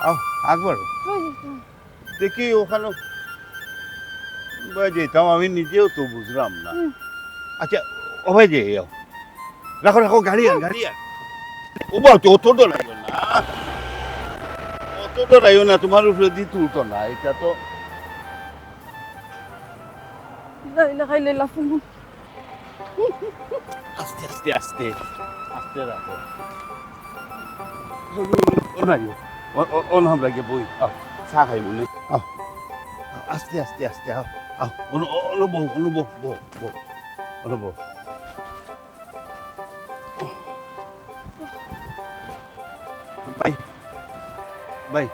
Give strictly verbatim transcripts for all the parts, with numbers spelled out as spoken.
আও, আকবর। ওই যে, হুম। দেখি ওখানে ভাই যেতাম, আমি নিজেও তো বুঝলাম না। হুম। আচ্ছা, ও ভাই যে, আও। রাখো, রাখো, গাড়ি আন, গাড়ি আন। ও বাবা, তো অত ডরাইও না। অত ডরাইও না, তোমার উপরে দি তুলতো না, এটা তো। লা ইলাহা ইল্লাল্লাহ। আস্তে, আস্তে, আস্তে। আস্তে রাখো। ও, ও, ও, না, ও, ও, ও, না, আমরা গিয়ে বই। আও, চা খাই মনে। আও। আস্তে, আস্তে, আস্তে, আও। আও, অনু-, অনু বউ, অনু বউ, বউ, বউ। অনু বউ। ভাই, ভাই,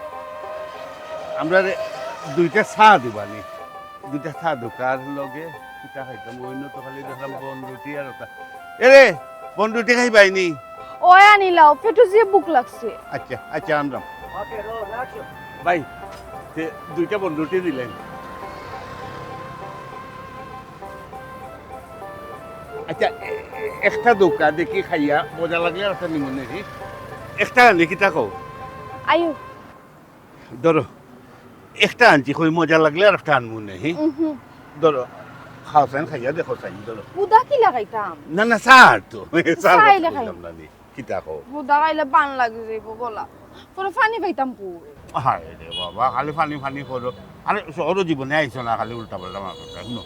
আমরারে দুইটা চা দিবানি। দুইটা চা দোকান লগে কিতা খাইতাম, অন্য তো খালি দেখলাম বন রুটি আর ওটা। এরে, বন রুটি খাইবায়নি? ওই আনিলাও, পেটো যে ভুক লাগছে। আচ্ছা, আচ্ছা, আনলাম। ভাই, তে দুইটা বন রুটি দিলেন। আচ্ছা, এ-, এ-, একটা দোকা দেখি খাইয়া মজা লাগলে আর একটা নিমনে, হি? একটা আনি, কিতা কও? আইও। ধরো, একটা আনছি, কই মজা লাগলে আর একটা আনমু নে, হি? উহু। ধরো, খাও চাইন, খাইয়া দেখো চাইন, ধরো। হুদা কিলা খাইতাম? না, না, চা আর তো। চা আর চাইলে তো খাই। কইলাম না নি। কিতা কও? হুদা খাইলে বান লাগি যাইব গলা। পরে পানি খাইতাম কই? আরে রে বাবা, খালি পানি পানি করো। আরে শহরো জীবনে আইছো না, খালি উল্টা পাল্টা মাত মাতো। হুনো,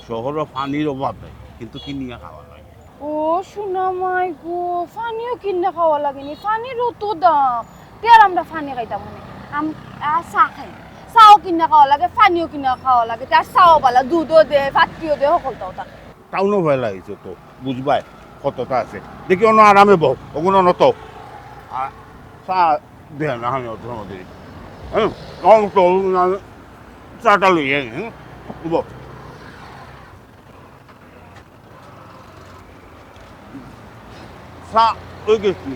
শহরো পানির অভাব নাই, কিন্তু কিনিয়া খাওয়া লাগে। ও সোনা মাই গো, পানিও কিনিয়া খাওয়া লাগে নি, পানির অত দাম। তে আর আমরা পানি খাইতাম না। আম-, আর চা খাই, চাও কিনিয়া খাওয়া লাগে, পানিও কিনিয়া খাওয়া লাগে। তে আর চাও বালা, দুধও দে, পাত্তিও দে, হকলতাও থাকে। টাউনো ভয় লাগিছে তো। বুঝবায় কতটা আছে। দেখি অনো আরামে বও, অগুন অনো তো। আর চা দেয় না, আমি অত সময় দিই। হ্যাঁ, অন তো, আমি চাটা লই আই, হ্যাঁ? বও। চা অই গেছে।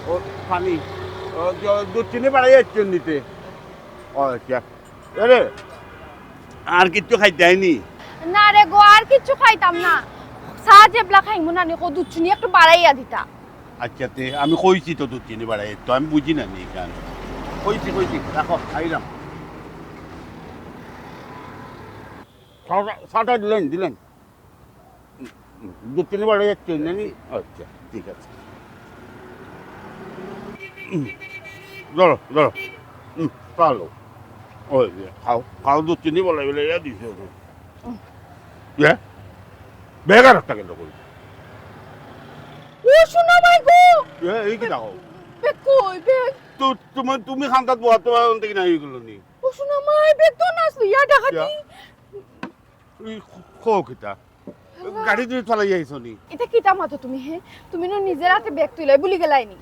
ও, পানি। ও, জ-, দুধ চিনি বাড়াই যাচ্ছেন নিতে। ও, আচ্ছা। আরে, আর কিচ্ছু খাইতে আইনি? না রে গো, আর কিচ্ছু খাইতাম না। চা যেবলা খাইমু না নি, কো দুধ চিনি একটু বাড়াইয়া দিতা। আচ্ছা, তে আমি কইছি তো দুধ চিনি বাড়াই, তো আমি বুঝি না নি কেন। কইছি, কইছি, রাখো, খাইলাম। চাটা, চাটা দিলেন, দিলেন। হুম, হুম, দুধ চিনি বাড়াই যাচ্ছে না নি? আচ্ছা, ঠিক আছে। হুম, ধরো, ধরো। হুম, চলো। ওই যে, খাও, খাও, দুধ চিনি বলে, বলে, ইয়া দিছে ওরে। হুম। ইয়া? ব্যাগ আর একটা গেল কই? ও সোনা মাই গো! ইয়া, এই কি দেখো? ব্যাগ কই, ব্যাগ? তো, তুমি, তুমি খান্দাত বহা, তোমার ওখান থেকে নাই হয়ে গেল নি? ও সোনা মাই, ব্যাগ তো না আসলো, ইয়া ডাকাতি। ইয়া। এই খ-, খ কিতা? আল্লাহ। গাড়ি তুমি ফালাই আইছো নি? এটা কিতা মাতো তুমি, হে? তুমি না নিজের হাতে ব্যাগ তুলাই ভুলি গেলায় নি?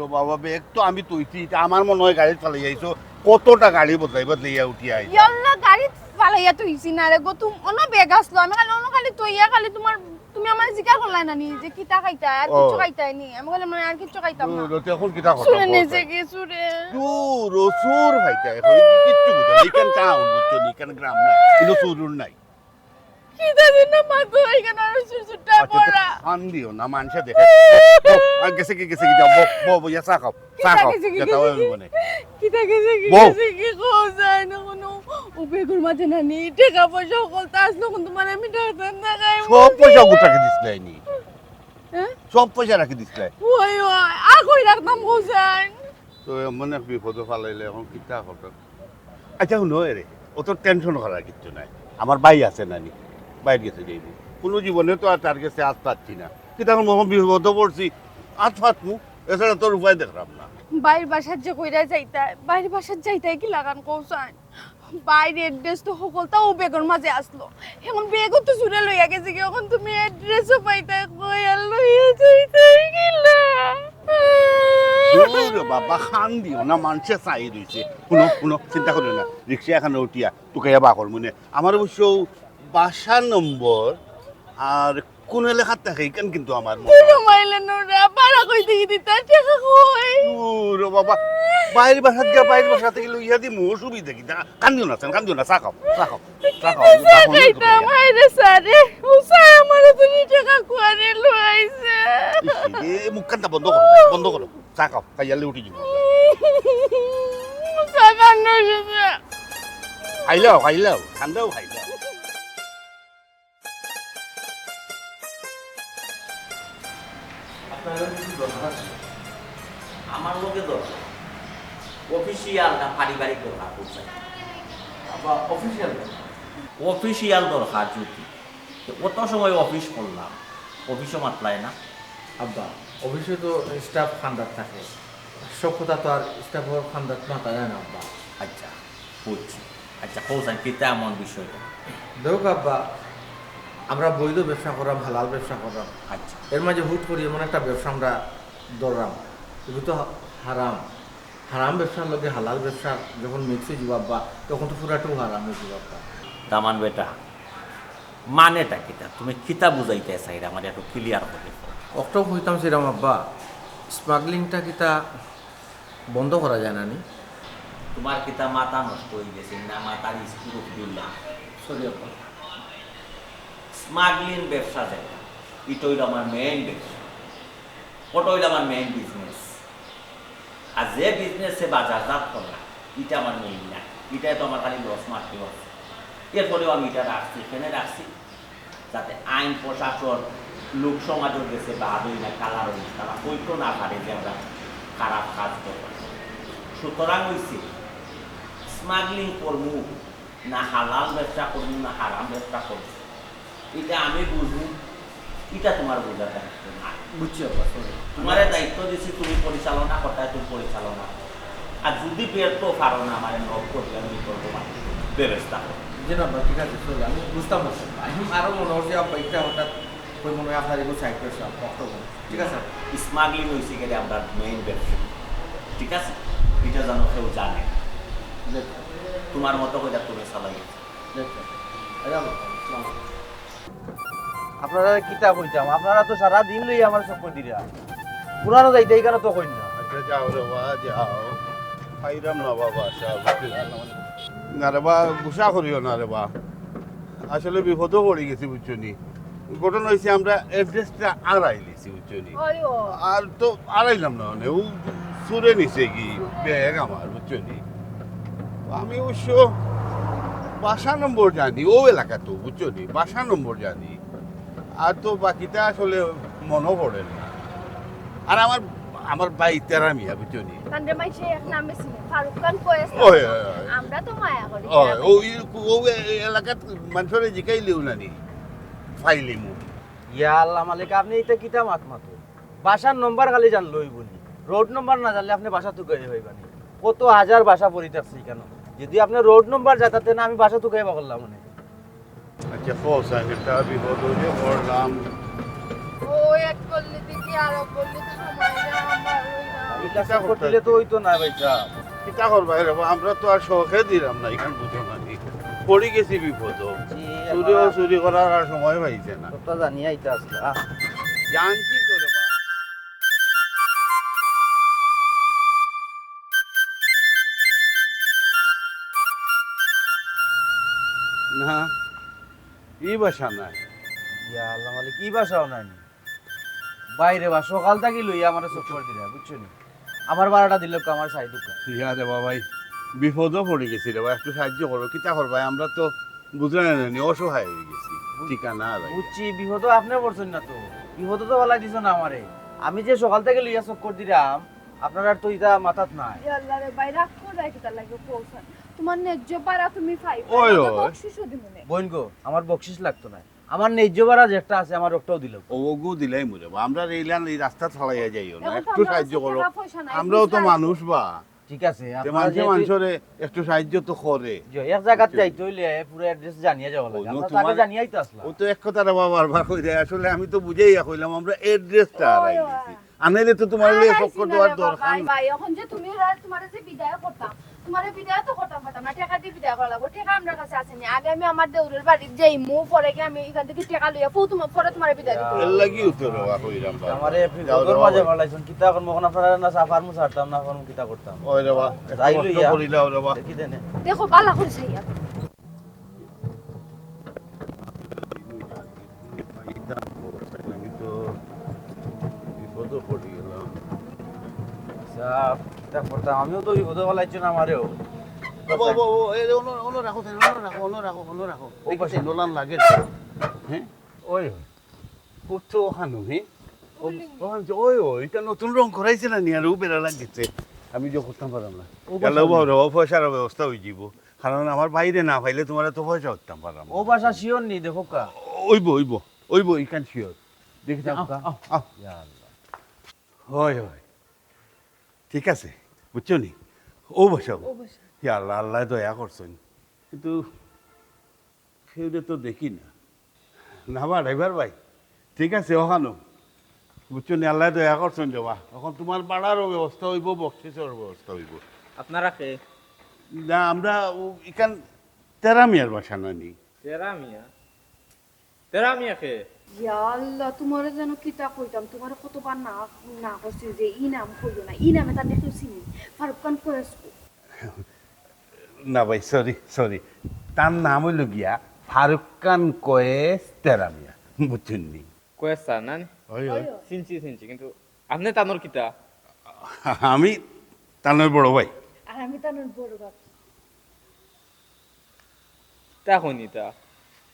ও বাবা, ব্যাগ তো আমি তুইছি, এটা আমার মনে হয় গাড়ি ফালাই আইছো। কতটা গাড়ি বদলাই বদলাইয়া উঠি আইছো। ইয়াল্লা, গাড়ি ফালাইয়া তুইছি না রে গো, তুমি অন্য ব্যাগ আসলো, আমি খালি অন্য খালি তুইয়া খালি তোমার, তুমি আমার জিকার করলায় না নি যে কিতা খাইতায়, আর ও। কিচ্ছু খাইতায় নি? আমি বললাম, "না, আর কিচ্ছু খাইতাম না।" দূর, ও, তুই এখন কিতা কথা শুনে বলতে? নিজে কি শুনে? দূর, ও চুর খাইতায়, এখন কিচ্ছু বুঝে না। এখান টাউন, বুঝছো নি? এখান গ্রাম না, কিন্তু চুরুর নাই। কিতা যে না মাতো, এখানে আরো চুর চুরটা আচ্ছা, তো পড়া। কান দিও না, মানুষে দেখে। বউ, বউ, আর গেছে কি, গেছে কি, যাও, বউ, বউ, বউ, ইয়া চা খাও, চা কিতা খাও, গেছে কি, যেটা গেছে হয় কি? মানে। কিতা গেছে কি, বউ। গেছে কি, কও যায় না কোনো। ও ব্যাগর মাঝে না নি, টাকা পয়সা হকলতা আসলো, কিন্তু মানে আমি ডাক্তার না খাই সব বলছি। পয়সা ওগু রাখি দিছলায় নি। হ্যাঁ? সব পয়সা রাখি দিছলায়। ওই, ওই, আর কই রাখতাম, কও যায়? তো এমন এক বিপদে ফালাইলে এখন কিতা করতাম? আচ্ছা, হুনো, এরে, অত টেনশন করার কিচ্ছু নাই। আমার ভাই আছে না নি? বাইর গেছে যাইবি। কোনো জীবনে তো আর তার গেছে আজ পাচ্ছি না। কিতা এখন মহা বিপদে পড়ছি, আজ পাতমু, এছাড়া তোর উপায় দেখলাম না। বাইর বাসাত যে কইরা যাইতায়, বাইর বাসাত যাইতায় কি লাগান কও চাইন? বাইর অ্যাড্রেস তো হকলতা ও ব্যাগর মাঝে আসলো। এখন ব্যাগও তো চুরে লইয়া গেছে কি, এখন তুমি অ্যাড্রেসও পাইতায় কই আর লইয়া যাইতায় কিলা? দূর বাবা, কান দিও না, মানুষে চাই রইছে। হুনো, হুনো, চিন্তা করিও না, রিক্সা এখানে উঠিয়া তুকাইয়া বার করমু নে। আমার অবশ্য বাসা নম্বর আর কোন এলাকাত থাকে, এখান কিন্তু আমার মনে কোনো মাইলে নোরা, ভাড়া কই থেকে দিতা, টাকা কই? দূর বাবা, বাইর বাসাত গিয়া বাইর বাসা থেকে লইয়া দিমু, অসুবিধা কিতা? কান্দিও না, কান্দিও না, চা খাও, চা খাও, চা খাও, চা খাও, খাইতাম, হায় রে সারে, ও সারে আমারে তুমি টাকা কুয়ারে লইছে। ইস রে, মুখ কান্তা বন্ধ করো, বন্ধ করো, চা খাও, খাইয়ালে উঠি যাবো। খাইলাও, খাইলাও, ঠান্ডাও খাইলাও। আপনার লগে কিছু দরকার আছে। আমার লগে দরকার? অফিসিয়াল না পারিবারিক দরকার, বুঝছেন? আব্বা, অফিসিয়াল দরকার। অফিসিয়াল দরকার যদি। তো অত সময় অফিস করলাম, অফিসও মাতলায় না। আব্বা, অফিসে তো স্টাফ খান্দাত থাকে, সব কথা তো আর স্টাফর খান্দাত মাতা যায় না আব্বা। আচ্ছা, বুঝছি। আচ্ছা, কও চাই, কিতা এমন বিষয়টা? দেখো আব্বা, আমরা বৈধ ব্যবসা করলাম, হালাল ব্যবসা করলাম। আচ্ছা। এর মাঝে হুট করি এমন একটা ব্যবসা আমরা ধরলাম, এগুলো তো হা-, হারাম। হারাম ব্যবসার লগে হালাল ব্যবসা যখন মিক্স অইযিবো আব্বা, তখন তো পুরাটাউ হারাম অইযিবো আব্বা। দামান বেটা, মানেটা কিতা? তুমি কিতা বুঝাইতায় চাইরায়, আমারে একটু ক্লিয়ার করি কও। অকটাউ কইতাম চাইরাম আব্বা, স্মাগলিংটা কিতা বন্ধ করা যায় না নি? তোমার কিতা মাথা নষ্ট অইগেছে না? মাথার স্ক্রু খুললা? সরি আব্বা। স্মাগলিং ব্যবসা যেটা, ইটা অইলো আমার মেইন ব্যবসা। ওটা অইলো আমার মেইন বিজনেস। আর যে বিজনেসে বাজারজাত করা, ইটা আমার মেইন না। ইটায় তো আমার খালি লস মারতে আছে। এরপরেও আমি ইটা রাখছি, কেনে রাখছি? যাতে আইন প্রশাসন, লোক সমাজর গেছে বাদ অই না, কালার অই না, তারা কইতো না পারে যে আমরা খারাপ কাজ করতাম। সুতরাং অইছে, স্মাগলিং করমু না হালাল ব্যবসা করমু না হারাম ব্যবসা করমু, ইটা আমি বুঝমু, ইটা তোমার বুঝার দায়িত্ব না। বুঝছি আব্বা, সরি। তোমারে দায়িত্ব দিছি, তুমি পরিচালনা করতায়, তুমি পরিচালনা করো। আর যদি ব্যর্থ পারো না, আমারে নক করবে, আমি করবো, ব্যবস্থা করবো। জি না আব্বা, ঠিক আছে, সরি, আমি বুঝতাম পারছি না। আমি আরো মনে করছি আব্বা, ইটা হঠাৎ কই মনে হয় আপনার এগুলো সাইড করছে, আব্বা, অত মনে। ঠিক আছে? স্মাগলিং অইছে গেলে আমরা মেইন ব্যবসা, ঠিক আছে? ইটা যেন কেউ জানে না। জি। তোমার মতো করে তুমি চালাই। জি, আচ্ছা। আচ্ছা, আব্বা, আসসালামু আলাইকুম। আপনারারে কিতা কইতাম, আপনারা তো সারা দিন লইয়া আমারে চক্কর দিরা। পুরানো যাইতে ইখানো তো কইন না। আচ্ছা, যাও রে বা, যাও। খাইরাম না বাবা, আচ্ছা, বুঝতে পারলাম। না রে বা, গুসা করিও না রে বা। আসলে বিপদো পড়ি গেছি, বুঝছো নি? ঘটনা অইছে, আমরা অ্যাড্রেসটা আড়াইলিছি, বুঝছো নি? ওই ও। আর তো আড়াইলাম না, মানে, ও চুরে নিছে কি ব্যাগ আমার, বুঝছো নি? তো আমি অবশ্য বাসা নম্বর জানি, ও এলাকা তো, বুঝছো নি? বাসা নম্বর জানি। আর তো বাকিটা আসলে মনো পড়ে না। আর আমার, আমার ভাই তেরা মিয়া, বুঝছো নি? তানরে মাইনষে এক নামে চিনে, ফারুক খান কয়েস। ওই, ওই, ওই। আমরা তো মায়া করি, ওই, তেরা ওই, মিয়া। ও, ও এ-, এলাকাত মানষরে জিকাইলেও না নি, ফাইলিমু। ইয়া আল্লাহ মালিক, আপনে ইতা কিতা মাত মাতো? বাসার নম্বর খালি জানলে অইবো নি? রোড নম্বর না জানলে আপনে বাসা তুকাইয়া পাইবা নি? কত হাজার বাসা পড়ি থাকছে ইখানো। যদি আপনে রোড নম্বর জানতা তে না, আমি বাসা তুকাইয়া বার করলাম অনে। আচ্ছা, ফোন সাইন একটা বিপদ অইলে পড়লাম। ও এক গল্লি থেকে আর এক গল্লি তো সময় যায়, আমার ওই না। ইটা কিতা করতে করতে? দিলে তো অইতো না ভাই সাহেব। কিতা করবা রে বা, আমরা তো আর শখে দিলাম না, ইখান বুঝো না নি। পড়ি গেছি বিপদ। জি, চুরিও এবার চুরি করার আর সময় পাইছে না। কথা জানিয়া ইটা আসলে, আহ। জানছি তো রে বা। না, ই বাসা নাই। ইয়া আল্লাহ মালিক, ই বাসাও নাই নি? বাইরে বা সকাল থাকি লইয়া আমারে চক্কর দিরা, বুঝছো নি? আমার ভাড়াটা দিলে আমার সাইড উকা। ইয়া রে বাবাই, বিপদো পড়ি গেছি রে বা, একটু সাহায্য করো। কিতা করবায়, আমরা তো বুঝরায় না নি, অসহায় অই গেছি। বুঝ-, ঠিকানা হারাই। বুঝছি, বিপদো আপনে পড়ছইন না তো, বিপদো তো ফালাই দিছো না আমারে। আমি যে সকাল থাকি লইয়া চক্কর দিরাম, আপনারার তো ইটা মাথাত নাই। ইয়া আল্লাহ রে ভাই, রাগ করায় কিতা লাগে, কও চাইন। তোমার ন্যায্য ভাড়া তুমি পাইবায়, ওই, লগে ওই। বকশিশও দিমু নে। বইন গো, আমার বকশিশ লাগতো নায়। আমার ন্যায্য ভাড়া যেটা আছে, আমার অকটাও দিলাও। ও, ওগু দিলাইমু রে বা। আমরা রেইলান এই রাস্তা ফালাইয়া যাইও না, এখন তো একটু আমার সাহায্য কাছে করো। টেকা পয়সা নাই, আমরাও তো বুঝলাম। মানুষ বা। ঠিক আছে, তে আপনারা মানষে যেহেতু মানষরে একটু সাহায্য তো করে। জি, এক জাগাত বুঝছো? যাইতে অইলে পুরা অ্যাড্রেস জানিয়া যাওয়া লাগে। ও, আমরা তো তোমার আগে জানিয়াই তো আসলাম। ও তো এক কথা রে বা বারবার কই দেয়। আসলে আমি তো বুঝাইয়া কইলাম, আমরা অ্যাড্রেসটা ওই, হারাই ওই। গেছি। আনাইলে তো তোমার আরে লগে আইছি চক্কর না দেওয়ার রে বাবা, দরকার ভাই, নাই। ভাই, এখন যে তুমি রা-, তোমারে যে বিদায় করতাম, তোমারে বিদায় তো করতাম পারতাম না, টেকা দি বিদায় করা লাগবো। টেকা আমরার কাছে আছে নি। আগে আমি আমার দেওরর বাড়িত যাইমু, পরে গিয়া আমি ইখান থাকি টেকা লইয়া ফু তোমার, পরে তোমারে বিদায় দিতে এর অইবো। লাগিউ তো রে বা কইরাম বাবা। আমারে যাও বিপদর রে মাঝে বাবা। ফালাইছইন, কিতা করমু এখন? আপনারারে না চা পারমু ছাড়তাম, না পারমু কিতা করতাম? ওই রে বা, একটু যাই কষ্ট লইয়া। করিলাও রে বা। দেখি দেনে। দেখো, বালা করি চাইয়া। আমি তো বিপদো পড়ি গেলাম। আচ্ছা, কিতা করতাম? আমিও তো বিপদো ফালাইছইন আমারেও। ও, ও, ও, ও, এ, অনো, অনো রাখো, অনো রাখো, অনো রাখো, অনো রাখো। ও দেখি বাসা। নলান লাগে তো। হ্যাঁ? ওই, ওই। ও তো ওখানো, হ্যাঁ? ও, ওই, ওই, এটা নতুন রং করাইছে না নি? আর ও বেড়া লাগিছে। আমি যে করতাম পারলাম না। ও বাসা। ও পয়সার ব্যবস্থা হয়ে যাব। কারণ আমার বাইরে না পাইলে তোমার তো পয়সা করতাম পারলাম না। ও বাসা শিওর নি, দেখো কা। ওইব, ওইব, ওইব, ইখান শিওর। দেখি যাও, আও, কা। আও, আও। ইয়া আল্লাহ। হয়, হয়। ঠিক আছে, বুঝছো নি? ও বসাও। ও বসাও। ইয়া আল্লাহ, আল্লাহ দয়া করছেন। কিন্তু কেউরে তো দেখি না। না বা ড্রাইভার ভাই, ঠিক আছে, ওখানো। বুঝছো নি, আল্লাহ দয়া করছেন রে বা। এখন তোমার ভাড়ারও ব্যবস্থা হইব, বকশিসর ব্যবস্থা হইব। আপনারা কে? না, আমরা ও, ইখান তেরা মিয়ার বাসা না নি। তেরা মিয়া? তেরা মিয়া কে? ইয়া আল্লাহ, তোমারে যেন কিতা কইতাম, তোমারে কতবার না, না করছি যে ই নাম কইও না, ই নামে তার কেউ চিনি। ফারুক খান কয়েস কো? না ভাই, সরি, সরি। তার নাম হইল গিয়া ফারুক খান কয়েস তেরা মিয়া, বুঝছেন নি? কয়েস স্যার না নি? ওই, ওই। চিনছি, চিনছি, কিন্তু আপনি তানোর কিতা? আমি তানোর বড় ভাই। আর আমি তানোর বড় বাপ। তা হয়নি তা।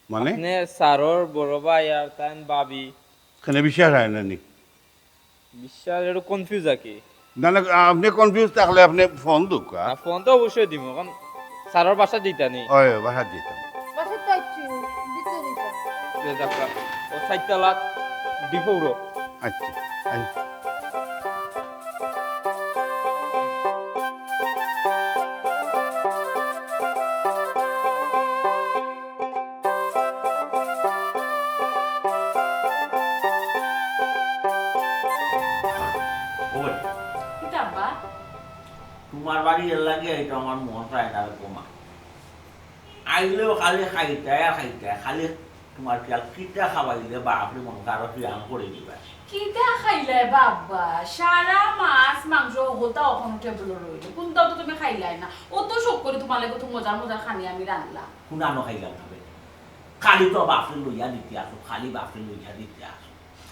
মানে? আপনি স্যারর বড় ভাই আর তান ভাবি। কেনে বিশ্বাস হয় না নি? বিশ্বাস একটু কনফিউজ আর কি। না, না, আপনি কনফিউজ থাকলে আপনি ফোন দুকা। না, ফোন তো অবশ্যই দিমু, কারণ স্যারর বাসা দিতা নি। ওই, ওই, বাসা দিতাম। বাসা তো আইছি, দিতে দিতাম। যে যাত্রা, ও সাইডটা লাগ, ডিপো উড়ো। আচ্ছা, আচ্ছা। ও ভাই, কিতা আব্বা? তোমার বাড়ি এর লাগে এটা আমার মন চায় না রে বোমা। আইলেও খালি খাইতায় আর খাইতায়, খালি তোমার কি আর কিতা খাওয়াইলে বাপরে মন কারো কি আম করে দিবা। কিতা খাইলায় বাবা? সারা মাছ, মাংস, হতা অখনো টেবুলো রইল। কোনটাও তো তুমি খাইলায় না। অত শখ করি তোমার লাগি তো মজার মজার খানি আমি রানলাম। কুনানো খাইলাম খাবে? খালি তো বাপরে লইয়া দিতে আসো, খালি বাপরে লইয়া দিতে আসো।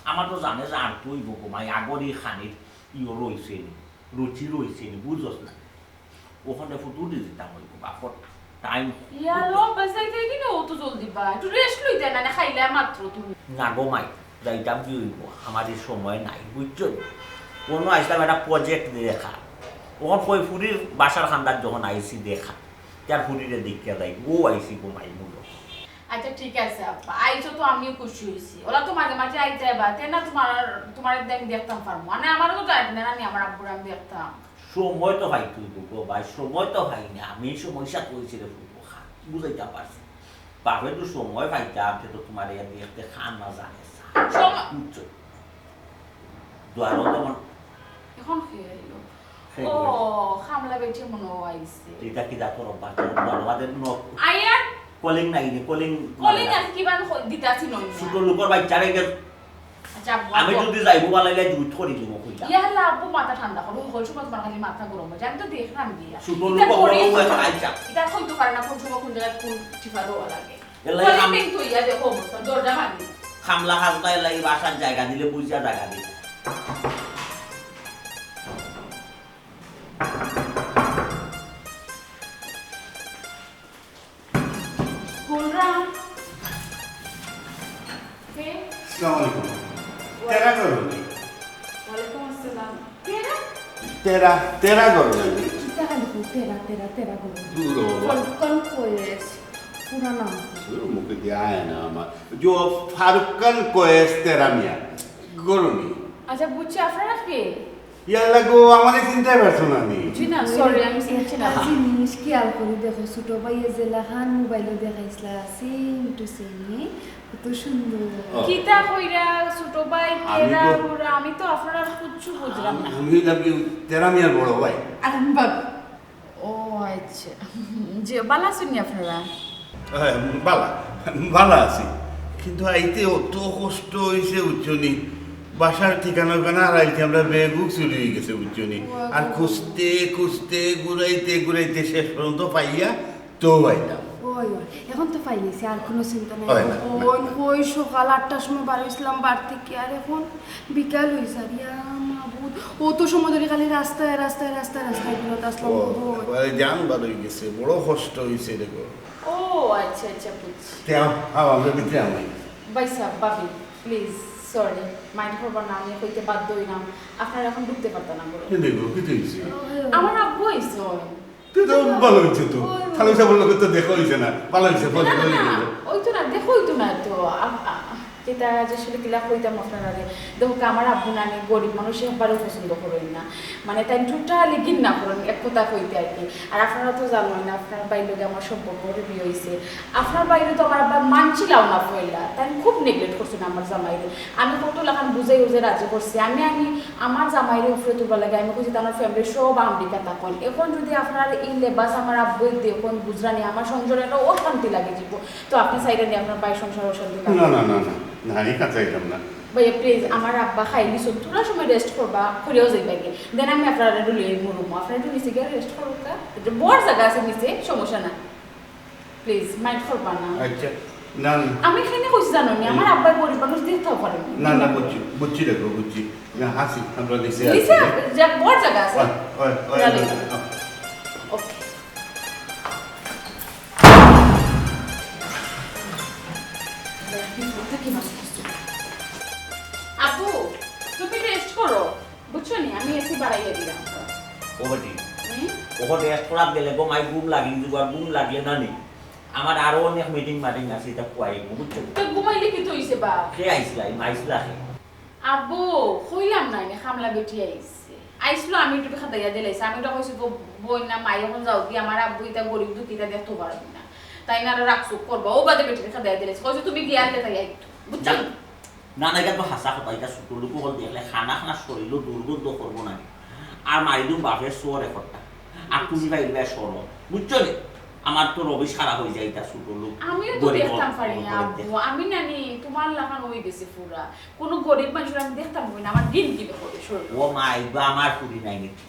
আমার তো জানে যে আর তুই গো মাই আগরই খানির ইয়ো রইছে নি, রুচি রইছে নি, বুঝোস না। ওখানে ফুটু দি দিতাম ওই বাপর টাইম। ইয়ালো, বাসাইতে কি না অত জলদি বা? একটু রেস্ট লইতে না, না খাইলে মাত্র তুমি। না গো মাই, যাইতাম কি হইব? আমার এই সময় নাই, বুঝছো? কোনো আইসলাম একটা প্রজেক্ট দেখা। ওখান কই ফুরির বাসার খান্দার যখন আইসি দেখা, তার ফুরিরে দেখিয়া যাই, ও আইসি গো মাই মূল। আচ্ছা, ঠিক আছে আব্বা, আইছো তো আমিও খুশি হইছি। ওরা তো মাঝে মাঝে আই যায় বা, তে না তোমার, তোমার একদিন আমি দেখতাম পারবো। মানে আমারও তো যায় না, আমি আমার আব্বুর আমি দেখতাম। সময় তো পাই তুই গো ভাই, সময় তো পাই না, আমি এই সমস্যা কইছি রে ফুলবো খা, বুঝাইতে পারছি। বাপে তো সময় পাইতাম, সে তো তোমার এই দেখতে খান না জানে। সময় বুঝছো? দুয়ারও তেমন এখন কে আইলো? কে ও, আইলো? খামলা বেটি মনে হয় আইছে। এটা কি দা তোর বাচ্চা? আমাদের নো আয়ার কলিং নাই নি, কলিং কলিং নাই। আছে কি বান দিতাছি নই। ছোট লোকর বাচ্চারে গেল। আচ্ছা, আব্বু, আমি আব্বু। যদি যাইবো বানাইলে দুধ করি দিব কইলা। ইয়া আল্লাহ, আব্বু মাথা ঠান্ডা করো। ওই সময় তোমার খালি মাথা গরম হয়ে যায়। আমি তো দেখলাম গিয়া। ছোট এটা লোক করি। বড় হয়ে আইছা। এটা হইতো পারে না কোন সময় কোন জায়গায় কোন টিফা দেওয়া লাগে। এলাই কলিং আম- বেল তো ইয়া দেখো অবস্থা, দরজা ভাঙি। খামলা খাজনা এলাই বাসার জায়গা দিলে বুঝিয়া জায়গা দিলে। বলরাম। কে? আসসালামু আলাইকুম। তেরা করো নি? ওয়ালাইকুম আসসালাম। কে রে? তেরা, তেরা করো নি? কিতা খালি কও, তেরা, তেরা, তেরা করো। দূর হ বাবা। ফারুক খান কয়েস, পুরা নাম। শুরু মুখে দিয়ে আয় না আমার। যে ফারুক খান কয়েস তেরা মিয়া, করো নি? আচ্ছা, বুঝছি, আপনারা কে? ইয়াল্লা গো, আমারে চিনতে পারছো না নি? জি না, সরি, আমি চিনছি না। একটা জিনিস খেয়াল করি দেখো, ছোট ভাইয়ে যেলাখান মোবাইলো দেখাইছলা, সেম টু সেম, নি? কত সুন্দর। ও। কিতা কইরা, ছোট ভাই, আমি তেরা তো বুড়া, আমি তো আপনারা কিচ্ছু বুঝলাম না। আমি হইলাম কি, তেরা মিয়ার বড় ভাই। আরে বাবা। ও আচ্ছা। জি, ভালা আছইন নি আপনারা? হ্যাঁ, ভালা, ভালা আছি। কিন্তু আইতে অত কষ্ট হইছে, বুঝছো নি? বাসার ঠিকানা ওখানে হারাইছি আমরা, ব্যাগ বুক চুরি হয়ে গেছে, বুঝছো নি? ও, আর আচ্ছা। খুঁজতে, খুঁজতে, ঘুরাইতে, ঘুরাইতে শেষ পর্যন্ত পাইয়া তো আইলাম। ওই, ওই, এখন তো পাইলিছি, আর কোনো চিন্তা নাই। ওই, ওই। বোন, কই সকাল আটটার সময় বার হইছিলাম বাড়ি থেকে, আর এখন বিকাল হইছে, আর ইয়া মা, অত সময় ধরি খালি রাস্তায়, রাস্তায়, রাস্তায়, রাস্তায় ঘুরতে আসলাম। ও, একবারে জান বার হয়ে গেছে, বড় কষ্ট হইছে রে গো। ও আচ্ছা, আচ্ছা, বুঝছি। তে আও, আও, আমরা ভিতরে আমরাই। ভাই সাহেব, ভাবি, প্লিজ, সরি, মাইন্ড করবা না, আমি কইতে বাধ্য হইলাম। আপনারা এখন ঢুকতে পারতা না ঘরো। কি দেখো, কি হইছে? আমার আব্বু আইছে। তে তো ভালো হইছে তো। খালি সাহেবের লগে তো দেখা হইছে না। ভালো হইছে, ফোন না, না, করে না, গেল। ওই তো না, দেখা হইতো না তো। আ-, আ-, যেটা যে আসলে কিলা কইতাম আপনারারে। দেখো, আমার আব্বু নানি গরিব মানুষ, একবারও পছন্দ করেন না। মানে, তাই টোটালি ঘিন্না করেন, এক কথা কইতে আর কি। আর আপনারা তো জানেন না, আপনার ভাইর লগে আমার সম্পর্ক করে বিয়ে হইছে। আপনার ভাইরে তো আমার আব্বা মানছিলাম না পয়লা। তাই খুব নেগলেক্ট করছেন আমার জামাইরে। আমি কত লাখান বুঝাই বুঝাই রাজি করছি। আমি, আমি আমার জামাইরে উপরে তুলবার লাগে আমি কইছি, তার ফ্যামিলি সব আমেরিকা থাকইন। এখন যদি আপনার এই লেবাস আমার আব্বু দেখইন, বুঝরানি, আমার সংসারে একটা অশান্তি লাগে দিব। তো আপনি চাইলেন আপনার ভাইর সংসার অশান্তি লাগে? না, না, না, না, না, এই কাজ চাইতাম না। ভাইয়া, প্লিজ, আমার আব্বা খাইলিছইন, থোড়া সময় রেস্ট করবা, করিয়াও যাইবা গিয়া। দেন আমি আপনারা লইয়া মুরুমো, আপনারা একটু নিচে গিয়া রেস্ট করুক। বড় জায়গা আছে নিচে, সমস্যা না। প্লিজ, মাইন্ড করবা না। আচ্ছা, না, না। আমি এখানে কইছি জানো নি, আমার আব্বা গরিব মানুষ, দিতেও পারেন না। না, না, বুঝছি, বুঝছি রে গো, বুঝছি। না, আসি, আমরা নিচে আসি। নিচে যা, বড় জায়গা আছে। ওই, ওই, ওই, তাহলে। ওই। ওকে। আব্বু, তুমি রেস্ট করো। বুঝছো নি? আমি এসি বাড়াইয়া দিলাম। ও বেটি, হুম? ওখানে এক করাত গেলে গো মাই ঘুম লাগিল, দুবার ঘুম লাগলে না নি? আমার আরো অনেক মিটিং মাটিং আছে, এটা কুয়াই, বুঝছো? তো ঘুমাইলে কি তো হইছে বা? কে আইসলা? এই আইসলা কে? আব্বু, কইলাম না, এনে খামলা বেটি আইছে। আইসলো, আমি একটু খাদাইয়া দিলাইছি। আমি ওটা কইছি, গো, বই না, মাই এখন যাও কি, আমার আব্বু ইতা গরিব দুঃখী, ইতা দেখতে পারবি না। তাই না, আরো রাগ চুপ করবা। ও বাদে বেটির খাদাইয়া দিলাইছি। কইছি, তুমি গিয়া আনলে তাই একটু। বুঝছো? না, না, এটা তো হাছা কথা, এটা ছোট লোক হল দেখলে খানা খানা শরীর দুর্গন্ধ করবো না। আর মারি দিম বাপের সোয়ার একটা। আর তুমি বাইরে সরো, বুঝছো নি? আমার তো রবি সারা হয়ে যায়, এটা ছোট লোক। আমিও তো গরিব দেখতাম পারি না, অবস্থা আব্বু। দেখে। আমি নানি, তোমার লাখান হয়ে গেছে পুরা। কোনো গরিব মানুষের আমি দেখতাম পারি না, আমার দিন কি হবে শরীর। ও মা, এগুলো আমার পুরি নাই নাকি?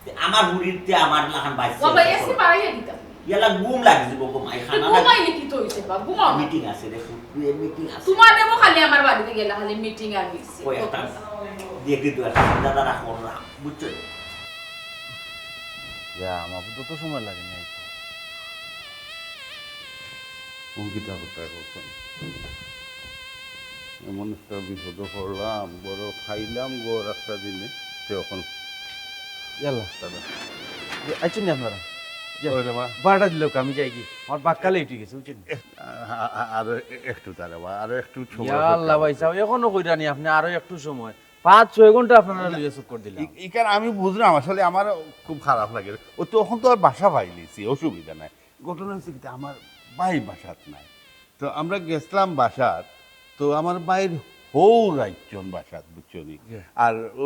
তে আমার পুরিতে আমার লাখান বাইসে ও ভাই, আছে। এসি বাড়াইয়া দিতাম। ইয়ালা ঘুম লাগি দিব গো মাই, তো খানা ঘুমাইলে কি তো হইছে বা? ঘুমাও। মিটিং আছে রে, ফুট, মিটিং আছে। তোমার দেবো খালি আমার বাড়িতে গেলে খালি মিটিং আর মিছিল। ওই একটা দেখি তো একটা চিন্তাধারা করলাম, বুঝছো? ইয়া, আমার তো, তো সময় লাগে নাই। কোন কিতা করতে করতে এমন একটা বিপদে পড়লাম, বড় খাইলাম গো রাস্তা দিনে, সে এখন ইয়াল্লা। দাদা। যে, আইছেন নি আপনারা? যে, ওই রে মা। বারোটা দিলেও আমি যাই কি? আমার বাক্কা লেট হয়ে গেছে, বুঝছেন? এ, আ-, আ-, আ-, আরো এ-, একটু দাঁড়াবা, আরো একটু সময় ইয়াল্লা দরকার। ভাই সাহেব, এখনো কইরা নি আপনি আরো একটু সময়। পাঁচ ছয় ঘন্টা আপনারা ই-, লইয়া চুপ করে দিলাম। ই-, ইখান আমি বুঝলাম, আসলে আমার খুব খারাপ লাগে। ও তো এখন তো আর বাসা পাইলিছি, অসুবিধা নাই। ঘটনা হচ্ছে কি, আমার ভাই বাসাত নাই। তো আমরা গেছিলাম বাসাত, তো আমার ভাইর হৌ রাইজন বাসাত, বুঝছো নি? জি। আর ও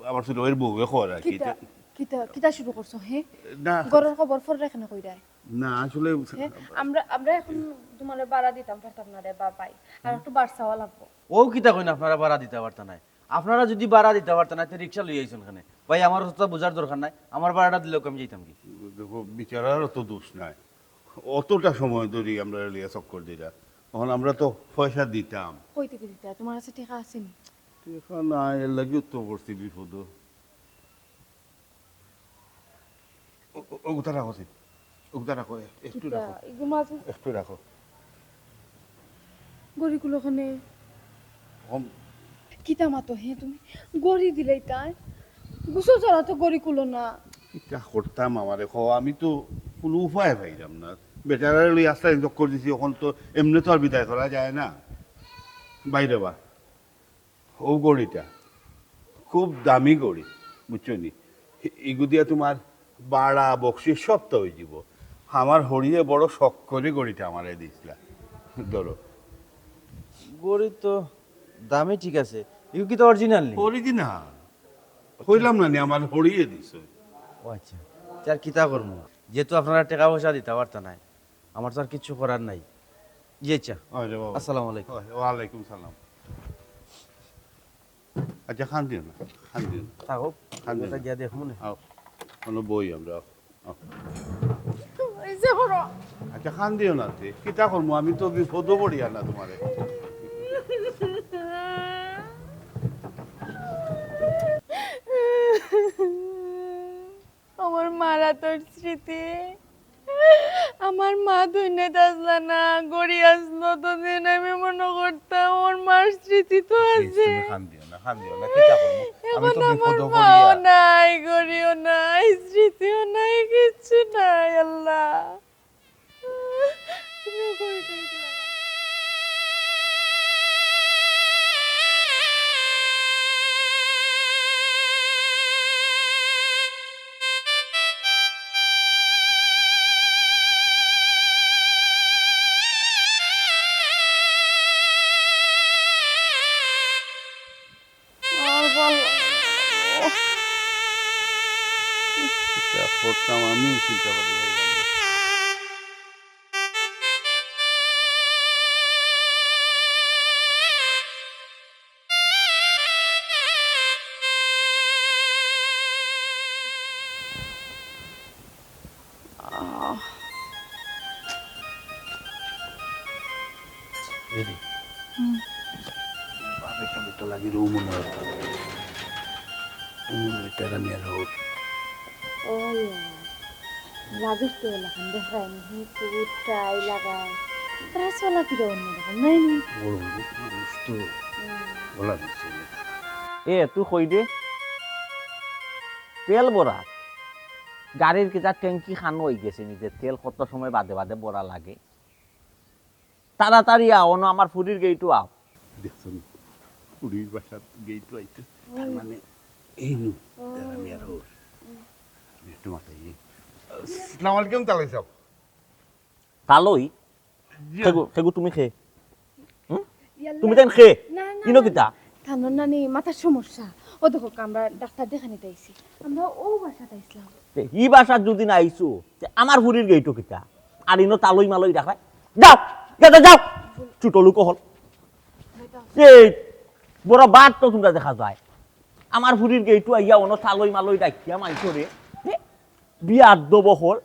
আমার ছোট ভাইর বউয়ে খবর আর কি। কিতা, কিতা, কিতা শুরু করছো, হে? না। ঘরর খবর ফররে কেনে কইরায়? না, আসলে হে, আমরা, আমরা এখন তোমারে ভাড়া দিতাম পারতাম না রে বা ভাই। আর একটু বাড় চাওয়া লাগবো। ও কিতা কইন আপনারা ভাড়া দিতা পারতা নায়? আপনারা যদি ভাড়া দিতা পারতা নায়, তে রিক্সা লইয়া আইছন কেনে? ভাই, আমার অতটা বুঝার দরকার নাই, আমার ভাড়াটা দিলেও আমি যাইতাম কি? দেখো, বেচারারও তো দোষ নাই, অতটা সময় ধরি আমরা লইয়া চক্কর দিরা, এখন আমরা তো পয়সা দিতাম। কই থেকে দিতা? তোমার কাছে টেকা আছে নি? টেকা নাই, এর লাগিও তো পড়ছি বিপদ। ও, ও, ওগুতা রাখো, সিন। ওগুতা রাখো, এ-, একটু কিতা? রাখো। ইগু মাঝে একটু রাখো। গড়িগুলো ওখানে। কম। কিতা মাতো হে তুমি? গড়ি দিলাই তাই? গোসল ছাড়া তো গড়ি কুলো না। কিতা করতাম আমারে কও, আমি তো কোনো উপায় পাইলাম না। বেটারারে লই আস্তা দিন চক্কর দিছি, এখন তো এমনে তো আর বিদায় করা যায় না। বাইরে বা। ও ঘড়িটা খুব দামি ঘড়ি, বুঝছো নি? এগু দিয়া তোমার ভাড়া, বকশিস সব তো হয়ে যাব। আমার হরিয়ে বড় শখ করে ঘড়িটা আমারে দিছিলা। ধরো। ঘড়ি তো দামি, ঠিক আছে, এগু কি তো অরিজিনাল নি? অরিজিনাল। কইলাম না নি, আমার হরিয়ে দিছে। ও আচ্ছা, তে আর কিতা করমু? যেহেতু আপনারা টেকা পয়সা দিতা পারতা নায়, আমার তো আর কিচ্ছু করার নাই। জি আচ্ছা। আরে বাবা। আসসালামু আলাইকুম। ওয়া-, ওয়ালাইকুম সালাম। আচ্ছা, খান দিও না, খান দিও না। থাকো, খান দিও ওটা না। গিয়া দেখমু নে। আও, কোনো বই আমরা, আও। এই যে বড়। আচ্ছা, খান দিও না তে। কিতা করমু? আমি তো বিপদও পড়িয়া না তোমারে। স্মৃতি, আমার মা দুনিয়াত আছলা না, ঘড়ি আছলো, তখন আমি মনো করতাম ওর মার স্মৃতি তো আছে। তুমি কান্দিও না, কান্দিও না, কিতা করমু? আমি তো এখন আমার বিপদো মাও পড়িয়া। নাই, ঘড়িও নাই, স্মৃতিও নাই, কিচ্ছু নাই। আল্লাহ, তুমি ঘড়ি টড়ি দিলা না। আর ভালো লাগে না। কিতা করতাম আমিও চিন্তা করি ভাই। আহ। এই রে। হুম। বাপের সামনে তো লাগি রুম মনে হয়। ও, এটা আমি আর হোক। ও ইয়া। লাগের তো এলাখান দেখরায়নি, হি কোট টাই লাগায়। তারা চলাফেরা অন্যরকম, নায়নি? বড় বড় মানুষ তো। হুম। বলা যাচ্ছে না। এ, তুই কই রে? তেল ভরা। গাড়ির কিতা ট্যাঙ্কি খানো অইগেছে নি যে তেল কত সময় বাদে বাদে ভরা লাগে? তাড়াতাড়ি আও, অনো আমার ফুরির গেইটো আও। দেখছো নি? ফুরির বাসার গেইটো আইছে। তার মানে এই নু, তার আমি আর ওর। আমি একটু মাথায় নিই। আসসালামু আলাইকুম, তালই সাহেব। তালই? জি। খেগু, খেগু তুমি খে? হুম? ইয়াল্লা। তুমি তাইন খে? না, না, ইনো না, কিতা? না। তানোর নানি মাথার সমস্যা। ও দেখো, আমরা ডাক্তার দেখানিত আইছি। আমরা ও বাসাত আইছিলাম। তে, ই বাসাত যদি না আইছো, তে আমার ফুরির গেইটো কিতা? আর ইনো তালই মালই দেখায়? যাও, যাও, যাও, যাও। ছোট লোক হল। এই, বড় বাদ তো তোমরা দেখা যায়। আমার ফুরির গেইটো আইয়া অনো তালই মালই ডাকিয়া মাইছো রে। হে? বিয়াদ্দব হল।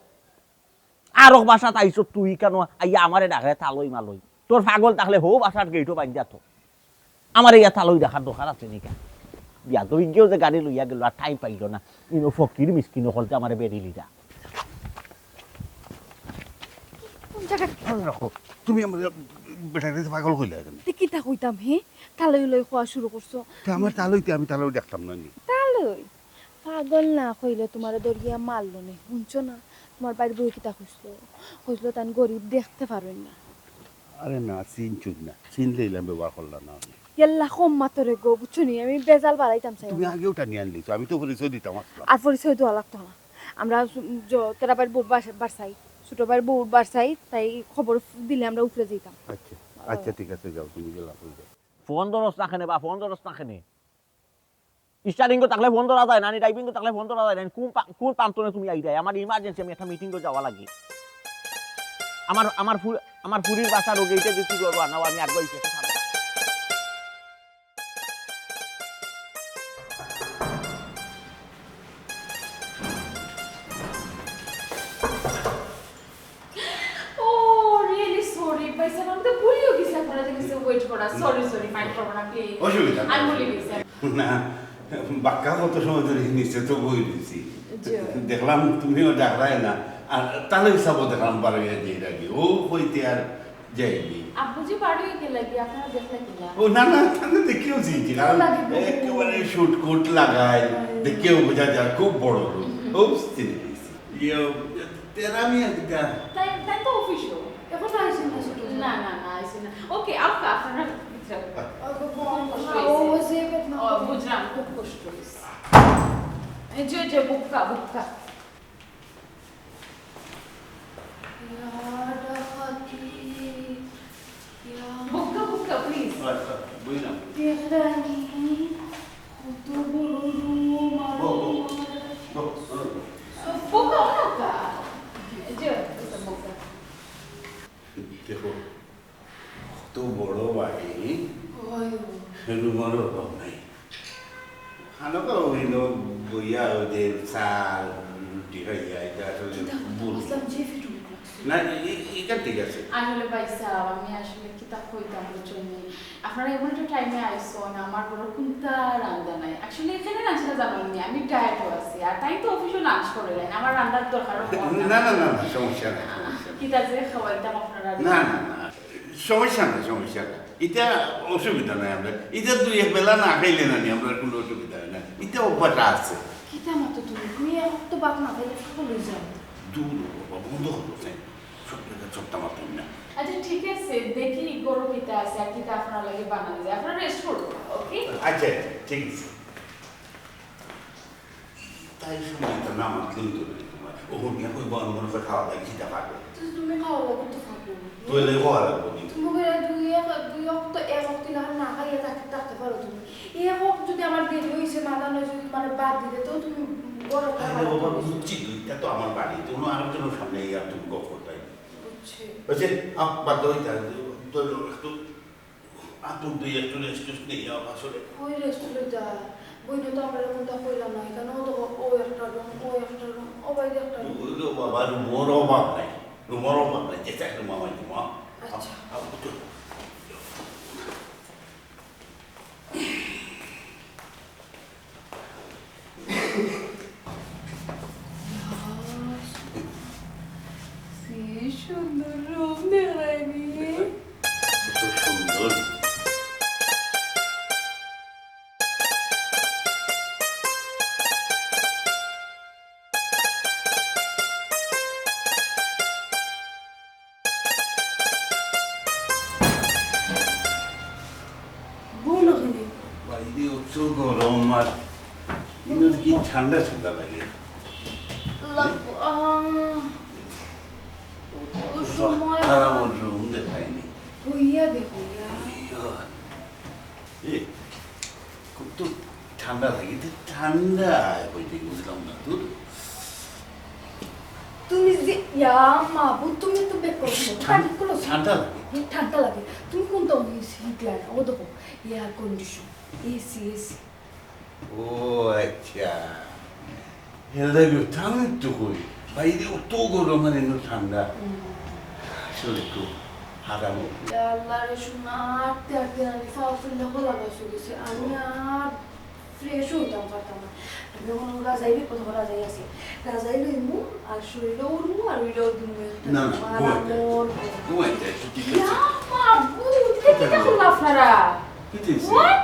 আরক বাসাত আইছো তুই কেন? আইয়া আমারে ডাকে তালই মালই। তোর পাগল থাকলে হো বাসার গেইটো বাইন্ধা তো। আমারে ইয়া তালই দেখার দরকার আছে নি কা? বিয়াদ্দব ইগিয়েও যে গাড়ি লইয়া গেল আর টাইম পাইল না। ইনো ফকির মিসকিন হকলতে আমারে বেরিলি দা। কোন জায়গায়? আরে রাখো, তুমি আমার বেটারে পাগল কইলা কেন? তে কিতা কইতাম হে? তালই লই খোয়া শুরু করছো। তে আমার তালইতে আমি তালই দেখতাম না নি। তালই? পাগল না কইলে তোমারে ধরিয়া মারলো নে, হুনছো না? তোমার বাইর বউ কিতা কইছিল? কইছিল তান গরিব দেখতে পারইন না। আরে না, চিনছুন না। চিনলে ইলাম ব্যবহার করলা না আমি। ইয়াল্লা কম মাতরে গো, বুঝছো নি? আমি বেজাল বাড়াইতাম চাই তুমি না। আগেও টানি আনলি তো, আমি তো পরিচয় দিতাম আসলাম। আর পরিচয় দেওয়া লাগতো না। আমরা জ-, তেরা বাইর বউর বাস-, বারসাই, ছোট বাইর বউর বারসাই, তাই খবর দিলে আমরা উপরে যাইতাম। আচ্ছা, আচ্ছা, ঠিক আছে, যাও, তুমি গেলা, কই যাও। ফোন ধরস না কেনে বা, ফোন ধরস না কেনে? স্টারিং থাকলে ফোন ধরা যায় না, ড্রাইভিং থাকলে ফোন ধরা যায় না। কোন পা-, কোন প্রান্তরে তুমি আইরায়? আমার ইমার্জেন্সি, আমি একটা মিটিং যাওয়া লাগি। আমার, আমার ফু-, আমার ফুরির বাসা রোগে এটা যে কি করবো না, আমি একবার এসে সামনে। Oh, really sorry, ভাই সাহেব, আমি তো ভুলিও গেছি আপনারা যে কিছু ওয়েট করা। সরি, সরি, মাইন্ড করবো না, প্লিজ। অসুবিধা নেই। আমি ভুলে গেছি। না, বাক্কা কত সময় ধরে নিচে তো বই রয়েছি। জি। দেখলাম তুমিও ডাকরায় না, আর তালই সাবও দেখলাম বারইয়া যে রাগি, ও কইতে আর যাইনি। আব্বু যে বারইয়া গেলা কি, আপনারা দেখলা কি না? ও না, না, তাহলে দেখেও চিনছি, কারণ লাগে গো। একেবারে শুট কোট লাগায়, হুম। দেখেও বোঝা যায় খুব বড় লোক। হুম। ও চিনে গেছি। ইয়ে, তেরা মিয়া কিতা? তাই, তাই তো অফিসও। এখন আইসেন না, ছোট না, না, না, আইসেন না। ওকে, আউক্কা, আপনারা ভিতরে আউক্কা। ও, ও, ও, কষ্ট ও, হইছে। ও, যে পেট না ও, বুঝলাম, খুব কষ্ট হইছে। এই যে, যে, বুক্কা, বুক্কা। ইয়া, ডাকাতি। ইয়া। বুক্কা, বুক্কা, প্লিজ। আচ্ছা, বুঝলাম। দেখরানি, কত বড় রুম, আর বউ, বউ, বউ, বউ। বুক্কা, বুক্কা। এই যে, বুক্কা। দেখো, কত বড় বাড়ি, অয়। রুমর অভাব নাই। খানো তো অইলো, বইয়া অউ যে চা, রুটি খাইয়া, এটা আসলে কিতা করতাম? ভুল। আসলাম যে ফিটু লাগছে। না, এ-, এ-, এটা ঠিক আছে। আসলে ভাই সাহেব, আমি আসলে কিতা কইতাম বুঝছইন নি? আপনারা এমন একটা টাইমে আইছইন, আমার ঘরো কুন্তা রান্দা নাই। Actually, এখানে রান্না জানো নি, আমি ডায়েটও আছি, আর তাই তো অফিসও লাঞ্চ করে নেন, আমার রান্নার দরকারও পড়ে না। না, না, না, না, সমস্যা নাই, সমস্যা নাই। কিতা যে খাওয়াইতাম আপনারা। না, না, না, সমস্যা নাই, সমস্যা নাই, ইটা অসুবিধা নাই। আমরা ইটা দুই এক বেলা না খাইলে না নি, আমরা কোনো অসুবিধা হয় না, ইটা অভ্যাস আছে। কিতা মাতো তুমি, তুমি এক তো ভাত না খাইলে পাগল হয়ে যাও। দূর বাবা, বন্ধ করো, তাই সব জায়গায় চোখটা মারতাম না। আচ্ছা, ঠিক আছে, দেখি গরু কিতা আছে আর কিতা আপনার লাগে বানানো যায়। আপনারা রেস্ট করুন, ওকে? আচ্ছা, আচ্ছা, ঠিক আছে। তাই সময় তো না মাতলেও তো নাই তোমার। ও নিয়ে কই বল, মনে করে খাওয়া দাওয়া কিতা পারবে? তো তুমি খাওয়া দাওয়া করতে পারবে না। তাইলে খাওয়া লাগবো নি। তুমি করে দুই এক, দুই অক্ত, এক অক্ত না, না খাইয়া থাকতে, থাকতে পারো তুমি। এক অক্ত যদি আমার দেরি হয়েছে, মাথা নয় যদি মানে বাদ দিতে, তো তুমি গরম আরে খাবার বাবা, তুমি বুঝছি তো, এটা তো আমার বাড়ি, তো কোনো আরেকজনের সামনে এই আর তুমি গপ করতাই। বুঝছি। ওই যে, আপ, বাদ দাও, এটা, তো একটু আতুর দিয়ে একটু রেস্ট টেস্ট নেই, আপ, আসলে। ওই রেস্ট লইতা, বই তো আমরা কোনটা কইলাম না, এখানে ও তো ও একটা রুম, ও একটা রুম, ও বাইরে একটা রুম। ওই রে বাবা, রুমর অভাব নাই, রুমর অভাব নাই, যে চাই রুম আমার রুম, আ? আচ্ছা। আ, আ, উঠো। কি সুন্দর রুম দেখলায়নি। কত সুন্দর। বউ না কেনে? বাইরে অত গরম আর ইনো কি ঠান্ডা ঠান্ডা লাগে। লাগ-, আহ, ও সময় আরাম রুম দেখলায়নি। হইয়া দেখো, ইয়া। ইয়া। এ, খুব তো ঠান্ডা লাগে, তো ঠান্ডা হইতে বুঝলাম না, দূর। তুমি যে, ইয়া মাবুদ, তুমি তো বেক করছো। ঠান-, ঠান্ডা লাগে। ঠান্ডা লাগে। তুমি কোনটা ওই হিট লাগাও? ও দেখো, এয়ার কন্ডিশন, এসি, এসি। ও আচ্ছা। হেলা গো, ঠান্ডা তো কই। বাইরে অত গরম আর ইনো ঠান্ডা। হুম। আসলে খুব আরাম। ইয়া আল্লাহ রে, শোনা, আটতে আটতে আমি ফাও ফুললে গলা বসে গেছে। আমি আর ফ্রেশ হইতাম পারতাম না। আমি এখন রাজাই বিপদ, রাজাই আছে। রাজাই লইমু, আর শরীরও উড়মু, আর ওইটাও দিমু একটা না, না, তোমার ঘুমাইতে। আমার। ঘুমাইতে, একটু ঠিক আছে। ইয়া মাবুদ, এটা কিতা করলা আপনারা? কিতা হইছে? What?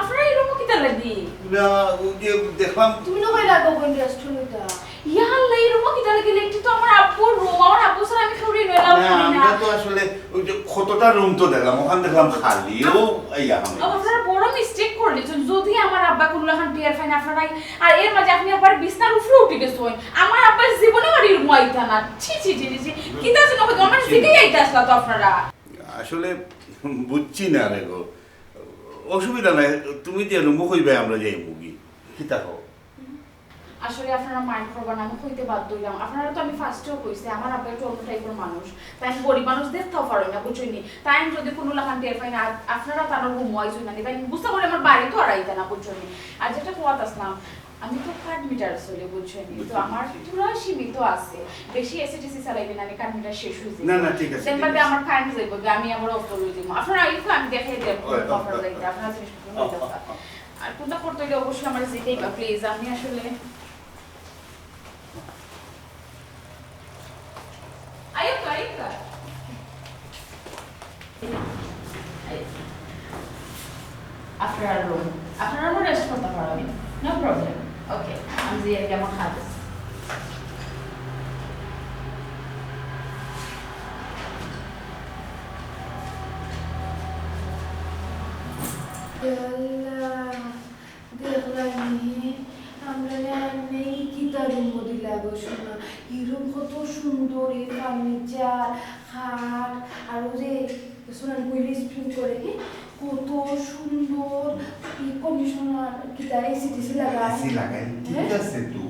আপনারা এই রুমো কিতা লাগি? না, ওই যে দেখলাম। তুমি না কইলা গো বোন রেস্ট লইতা? ইয়া আল্লাহ, এই রুমো কিতা লাগি? একটু তো আমার আব্বুর রুম, আমার আব্বু ছাড়া আমি কেউরে লইলাম না, না। আমরা তো আসলে ওই যে কতটা রুম তো দেখলাম, ওখান দেখলাম খালি। ও, এই এখন। ও, আপনারা বড় মিস্টেক করলিছইন। যদি আমার আব্বা কোনো লাখান টের পাইন, আপনারা, আর এর মাঝে আপনি আবার বিছনার উপরে উঠি গেছইন। আমার আব্বা জীবনে আর এই রুমো আইতা না। ছি, ছি, ছি, ছি, ছি। কিতা যেন হয়তো আমার জি। জিগাই আইতা আসলা তো আপনারা। আসলে বুঝছি না রে গো। অসুবিধা নাই, তুমি যে রুমো কইবায় আমরা যাইমুগি। কিতা কও? আসলে আপনারা মাইন্ড করবা না, আমি কইতে বাধ্য হইলাম। আপনারা তো আমি ফার্স্টেও কইছি, আমার আব্বা একটু অন্য টাইপের মানুষ। তাইন গরিব মানুষ দেখতাও পারইন না, বুঝছইন নি? তাইন যদি কোনো লাখান টের পাইন, আর আপনারা তানর রুমো আইছইন না, তাইন বুঝতা করি আমার বাড়িত আর আইতা না, বুঝছইন নি? আর যেটা কওয়াত আসলাম, আমি তো কার্ড মিটার চলে, বুঝছইন নি? তো বুঝছি, আমার বুঝছি। পুরা সীমিত আছে। বেশি এসি টেসি চালাইবেন না, কার্ড মিটার শেষ হয়ে যাবে। না, না, ঠিক আছে, দেন ঠিক বাদে আছে। আমার কারেন্ট যাইব, আমি আবার অফ করে দিব। আপনারা আইলে আমি দেখাই দেব, হয়, হয়, আপনারা হয়, যাইতে, হয়। আপনারা জিনিসপত্র নিয়ে যাবেন। আর কোনটা করতে হইলে অবশ্যই আমার জিগাইবা, প্লিজ। আমি আসলে আইও তো, আইও তো। আপনার রুম, আপনার রুমে রেস্ট করতে পারবেন, নো প্রবলেম। ওকে, আমি যাই আগে আমার কাজ আছে। আল্লাহ। দেখলায়নি, আমরারে আইন্নাই কিতা রুমো দিলা গো সোনা। ই রুম কত সুন্দর, ই ফার্নিচার, খাট, আর ওই যে সোনার গুইলি স্প্রিং করে, হ্যাঁ? কত সুন্দর, ই কন্ডিশনার, কিতা এসি টেসি লাগাই। এসি লাগাই, ঠিক হ্যাঁ? আছে তো,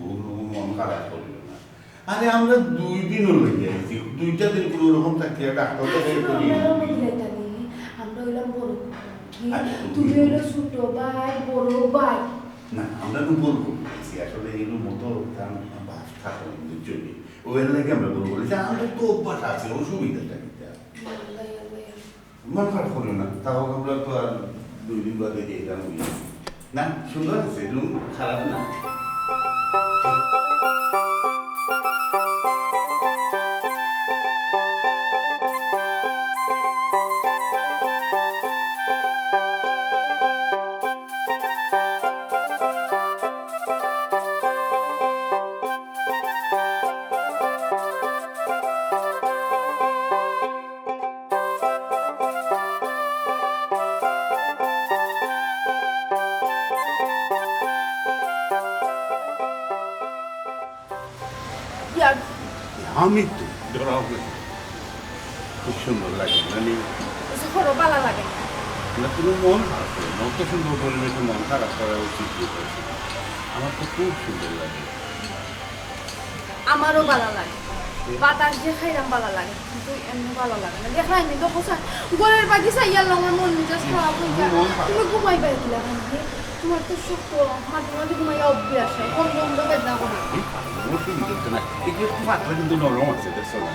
মন খারাপ করিও না। আরে, আমরা দুই দিনও লইয়া আইছি, দুইটা দিন কোনো রকম থাকিয়া ডাক্তার দেখাই আসলে করি। আমরা রুমো দিলাইতানি, আমরা হইলাম বড়। কি? আচ্ছা, তুমি তুমি হইলো ছোট ভাই, বড় ভাই। না, আমরা তো বলবো বলছি, আসলে এই রুমো তো কারণ বাস থাকো, বুঝছো নি? ও এর লাগি আমরা বলবো বলেছি, আমরা তো অভ্যাস আছে, অসুবিধাটা কিতা? আল্লাহ, আল্লাহ। মন খারাপ করিও না, তাও আমরা তো আর দুই দিন বাদে যাইতাম। না, সুন্দর আছে, রুম খারাপ না। ইয়ার আমি তো ডরাও না। খুব সুন্দর লাগে, মানে, কিছু করো, ভালা লাগে না। না, তুমি মন খারাপ করো না। অত সুন্দর পরিবেশে মন খারাপ করা উচিত কি? আমার তো খুব সুন্দর লাগে। আমারও ভালা লাগে, বাতাস যে খাইলাম ভালা লাগে, কিন্তু এমনি ভালা লাগে না। দেখলাম আমি তো কোথায় ঘরের বাকি চাইয়ার লগে মন মেজাজ খারাপ হয়ে যায়। মন খারাপ। তুমি ঘুমাইবা কিলা? তোমার তো শক্ত, মাঝে মাঝে ঘুমাইয়া অভ্যাস হয়, কম কম তো বেদনা করে। এই কাপড় সুন্দর তো না, এগুলো একটু পাতলা কিন্তু নরম আছে, দেখছো না?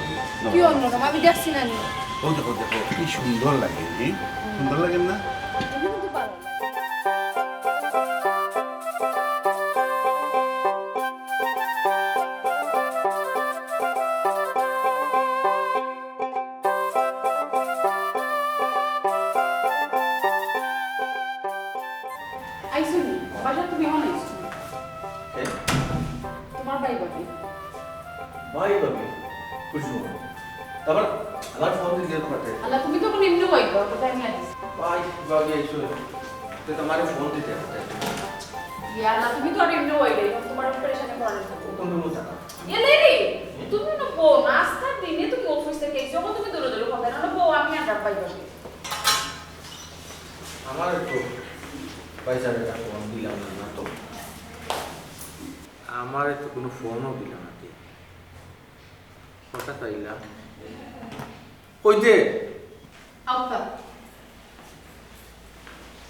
নরম। কি নরম? আমি দেখছি না নি। ও দেখো, দেখো, কি সুন্দর লাগে, হুম? সুন্দর লাগে না? তুমি কিন্তু পারো না। আইছো নি? বাসা তুমি এখন আইছো? কে? তোমার ভাই ভাবি। ভাই ভাবি? খুশি হবো। তারপর আমার ফোন দিলে তোমার কাছে। আল্লাহ, তুমি তো এখন এমনি হইতো, কোথায় নিয়ে আসি? ভাই ভাবি আইছো? তো তোমার ফোন দিতে হবে। ইয়া আল্লাহ, তুমি তো আর এমনি হইলে, তোমার উপরে সাথে পড়ানো থাকো। কোন রুমে থাকা? এ লেডি, তুমি না বউ, নাস্তার দিনে তুমি অফিস থেকে এসে যখন তুমি দূরে দূরে কথা না বউ, আমি আর ভাই ভাবি। আমার একটু পয়সা একটা ফোন দিলাম না, না তো। আমারে তো কোনো ফোনও দিল না কে। হঠাৎ আইলাম। কই যে? আউকা।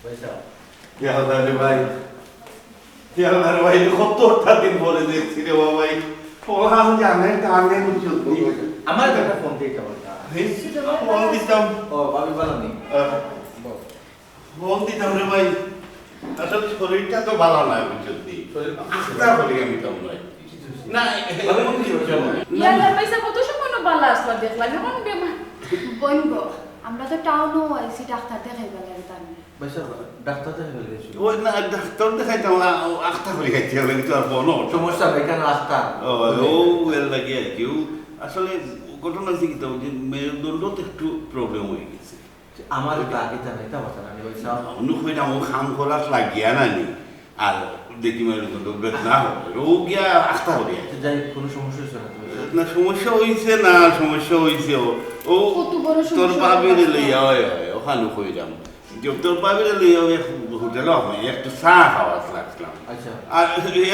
পয়সা। ইয়া আল্লাহ রে ভাই। ইয়া আল্লাহ রে ভাই, কতটা দিন পরে দেখছি রে বাবা ভাই। ওরা জানে, জানে বুঝছো তো। আমার একটা ফোন দিয়ে যাবো। ফোন দিতাম। ও, ভাবি ভালো নেই। আহ, বল। ফোন দিতাম রে ভাই, আসলে শরীরটা তো ভালো না, বুঝছস নি? শরীর আখতা বলি আমি তো মনে হয়। না, এ-, এ-, এমন কিছু হচ্ছে না। ইয়াল্লা, পয়সা কত সময় না ভালো আসলো, দেখলাম, এমন বেমার। বোন গো, আমরা তো টাউনও আইছি, ডাক্তার দেখাইবার লাগি তার মানে। ভাই সাহেব, ডাক্তার দেখাইবার লাগি আইছি। ওই না, ডাক্তার দেখাইতাম, আ-, ও আখতা করি খাইতে হবে, কিন্তু আর বনো। সমস্যা নাই, কেন আখতা? ও, ও, এর লাগি আর কি। ও আসলে ঘটনা হচ্ছে কি, তো ওই যে মেরুদণ্ডতে একটু প্রবলেম হয়ে গেছে। আমার তা কিতা নাই, তা বাতা না, ভাই সাহেব। অন্য কইলাম, ও কাম করাত লাগিয়া না নি। আর দেখি মানে তো বেদনা হবে। ও গিয়া আখতা করি। আচ্ছা, যাই হোক, কোনো সমস্যা হচ্ছে না তো, ভাই সাহেব? না, সমস্যা হইছে না, সমস্যা হইছে ও। ও কত বড় তোর সমস্যা ভাবিরে হলো। লইয়া, হয়, হয়, ওখানে কইলাম। যে তোর ভাবিরে লইয়া ওই হোটেলে আমি একটু চা খাওয়াত লাগলাম। আচ্ছা। আর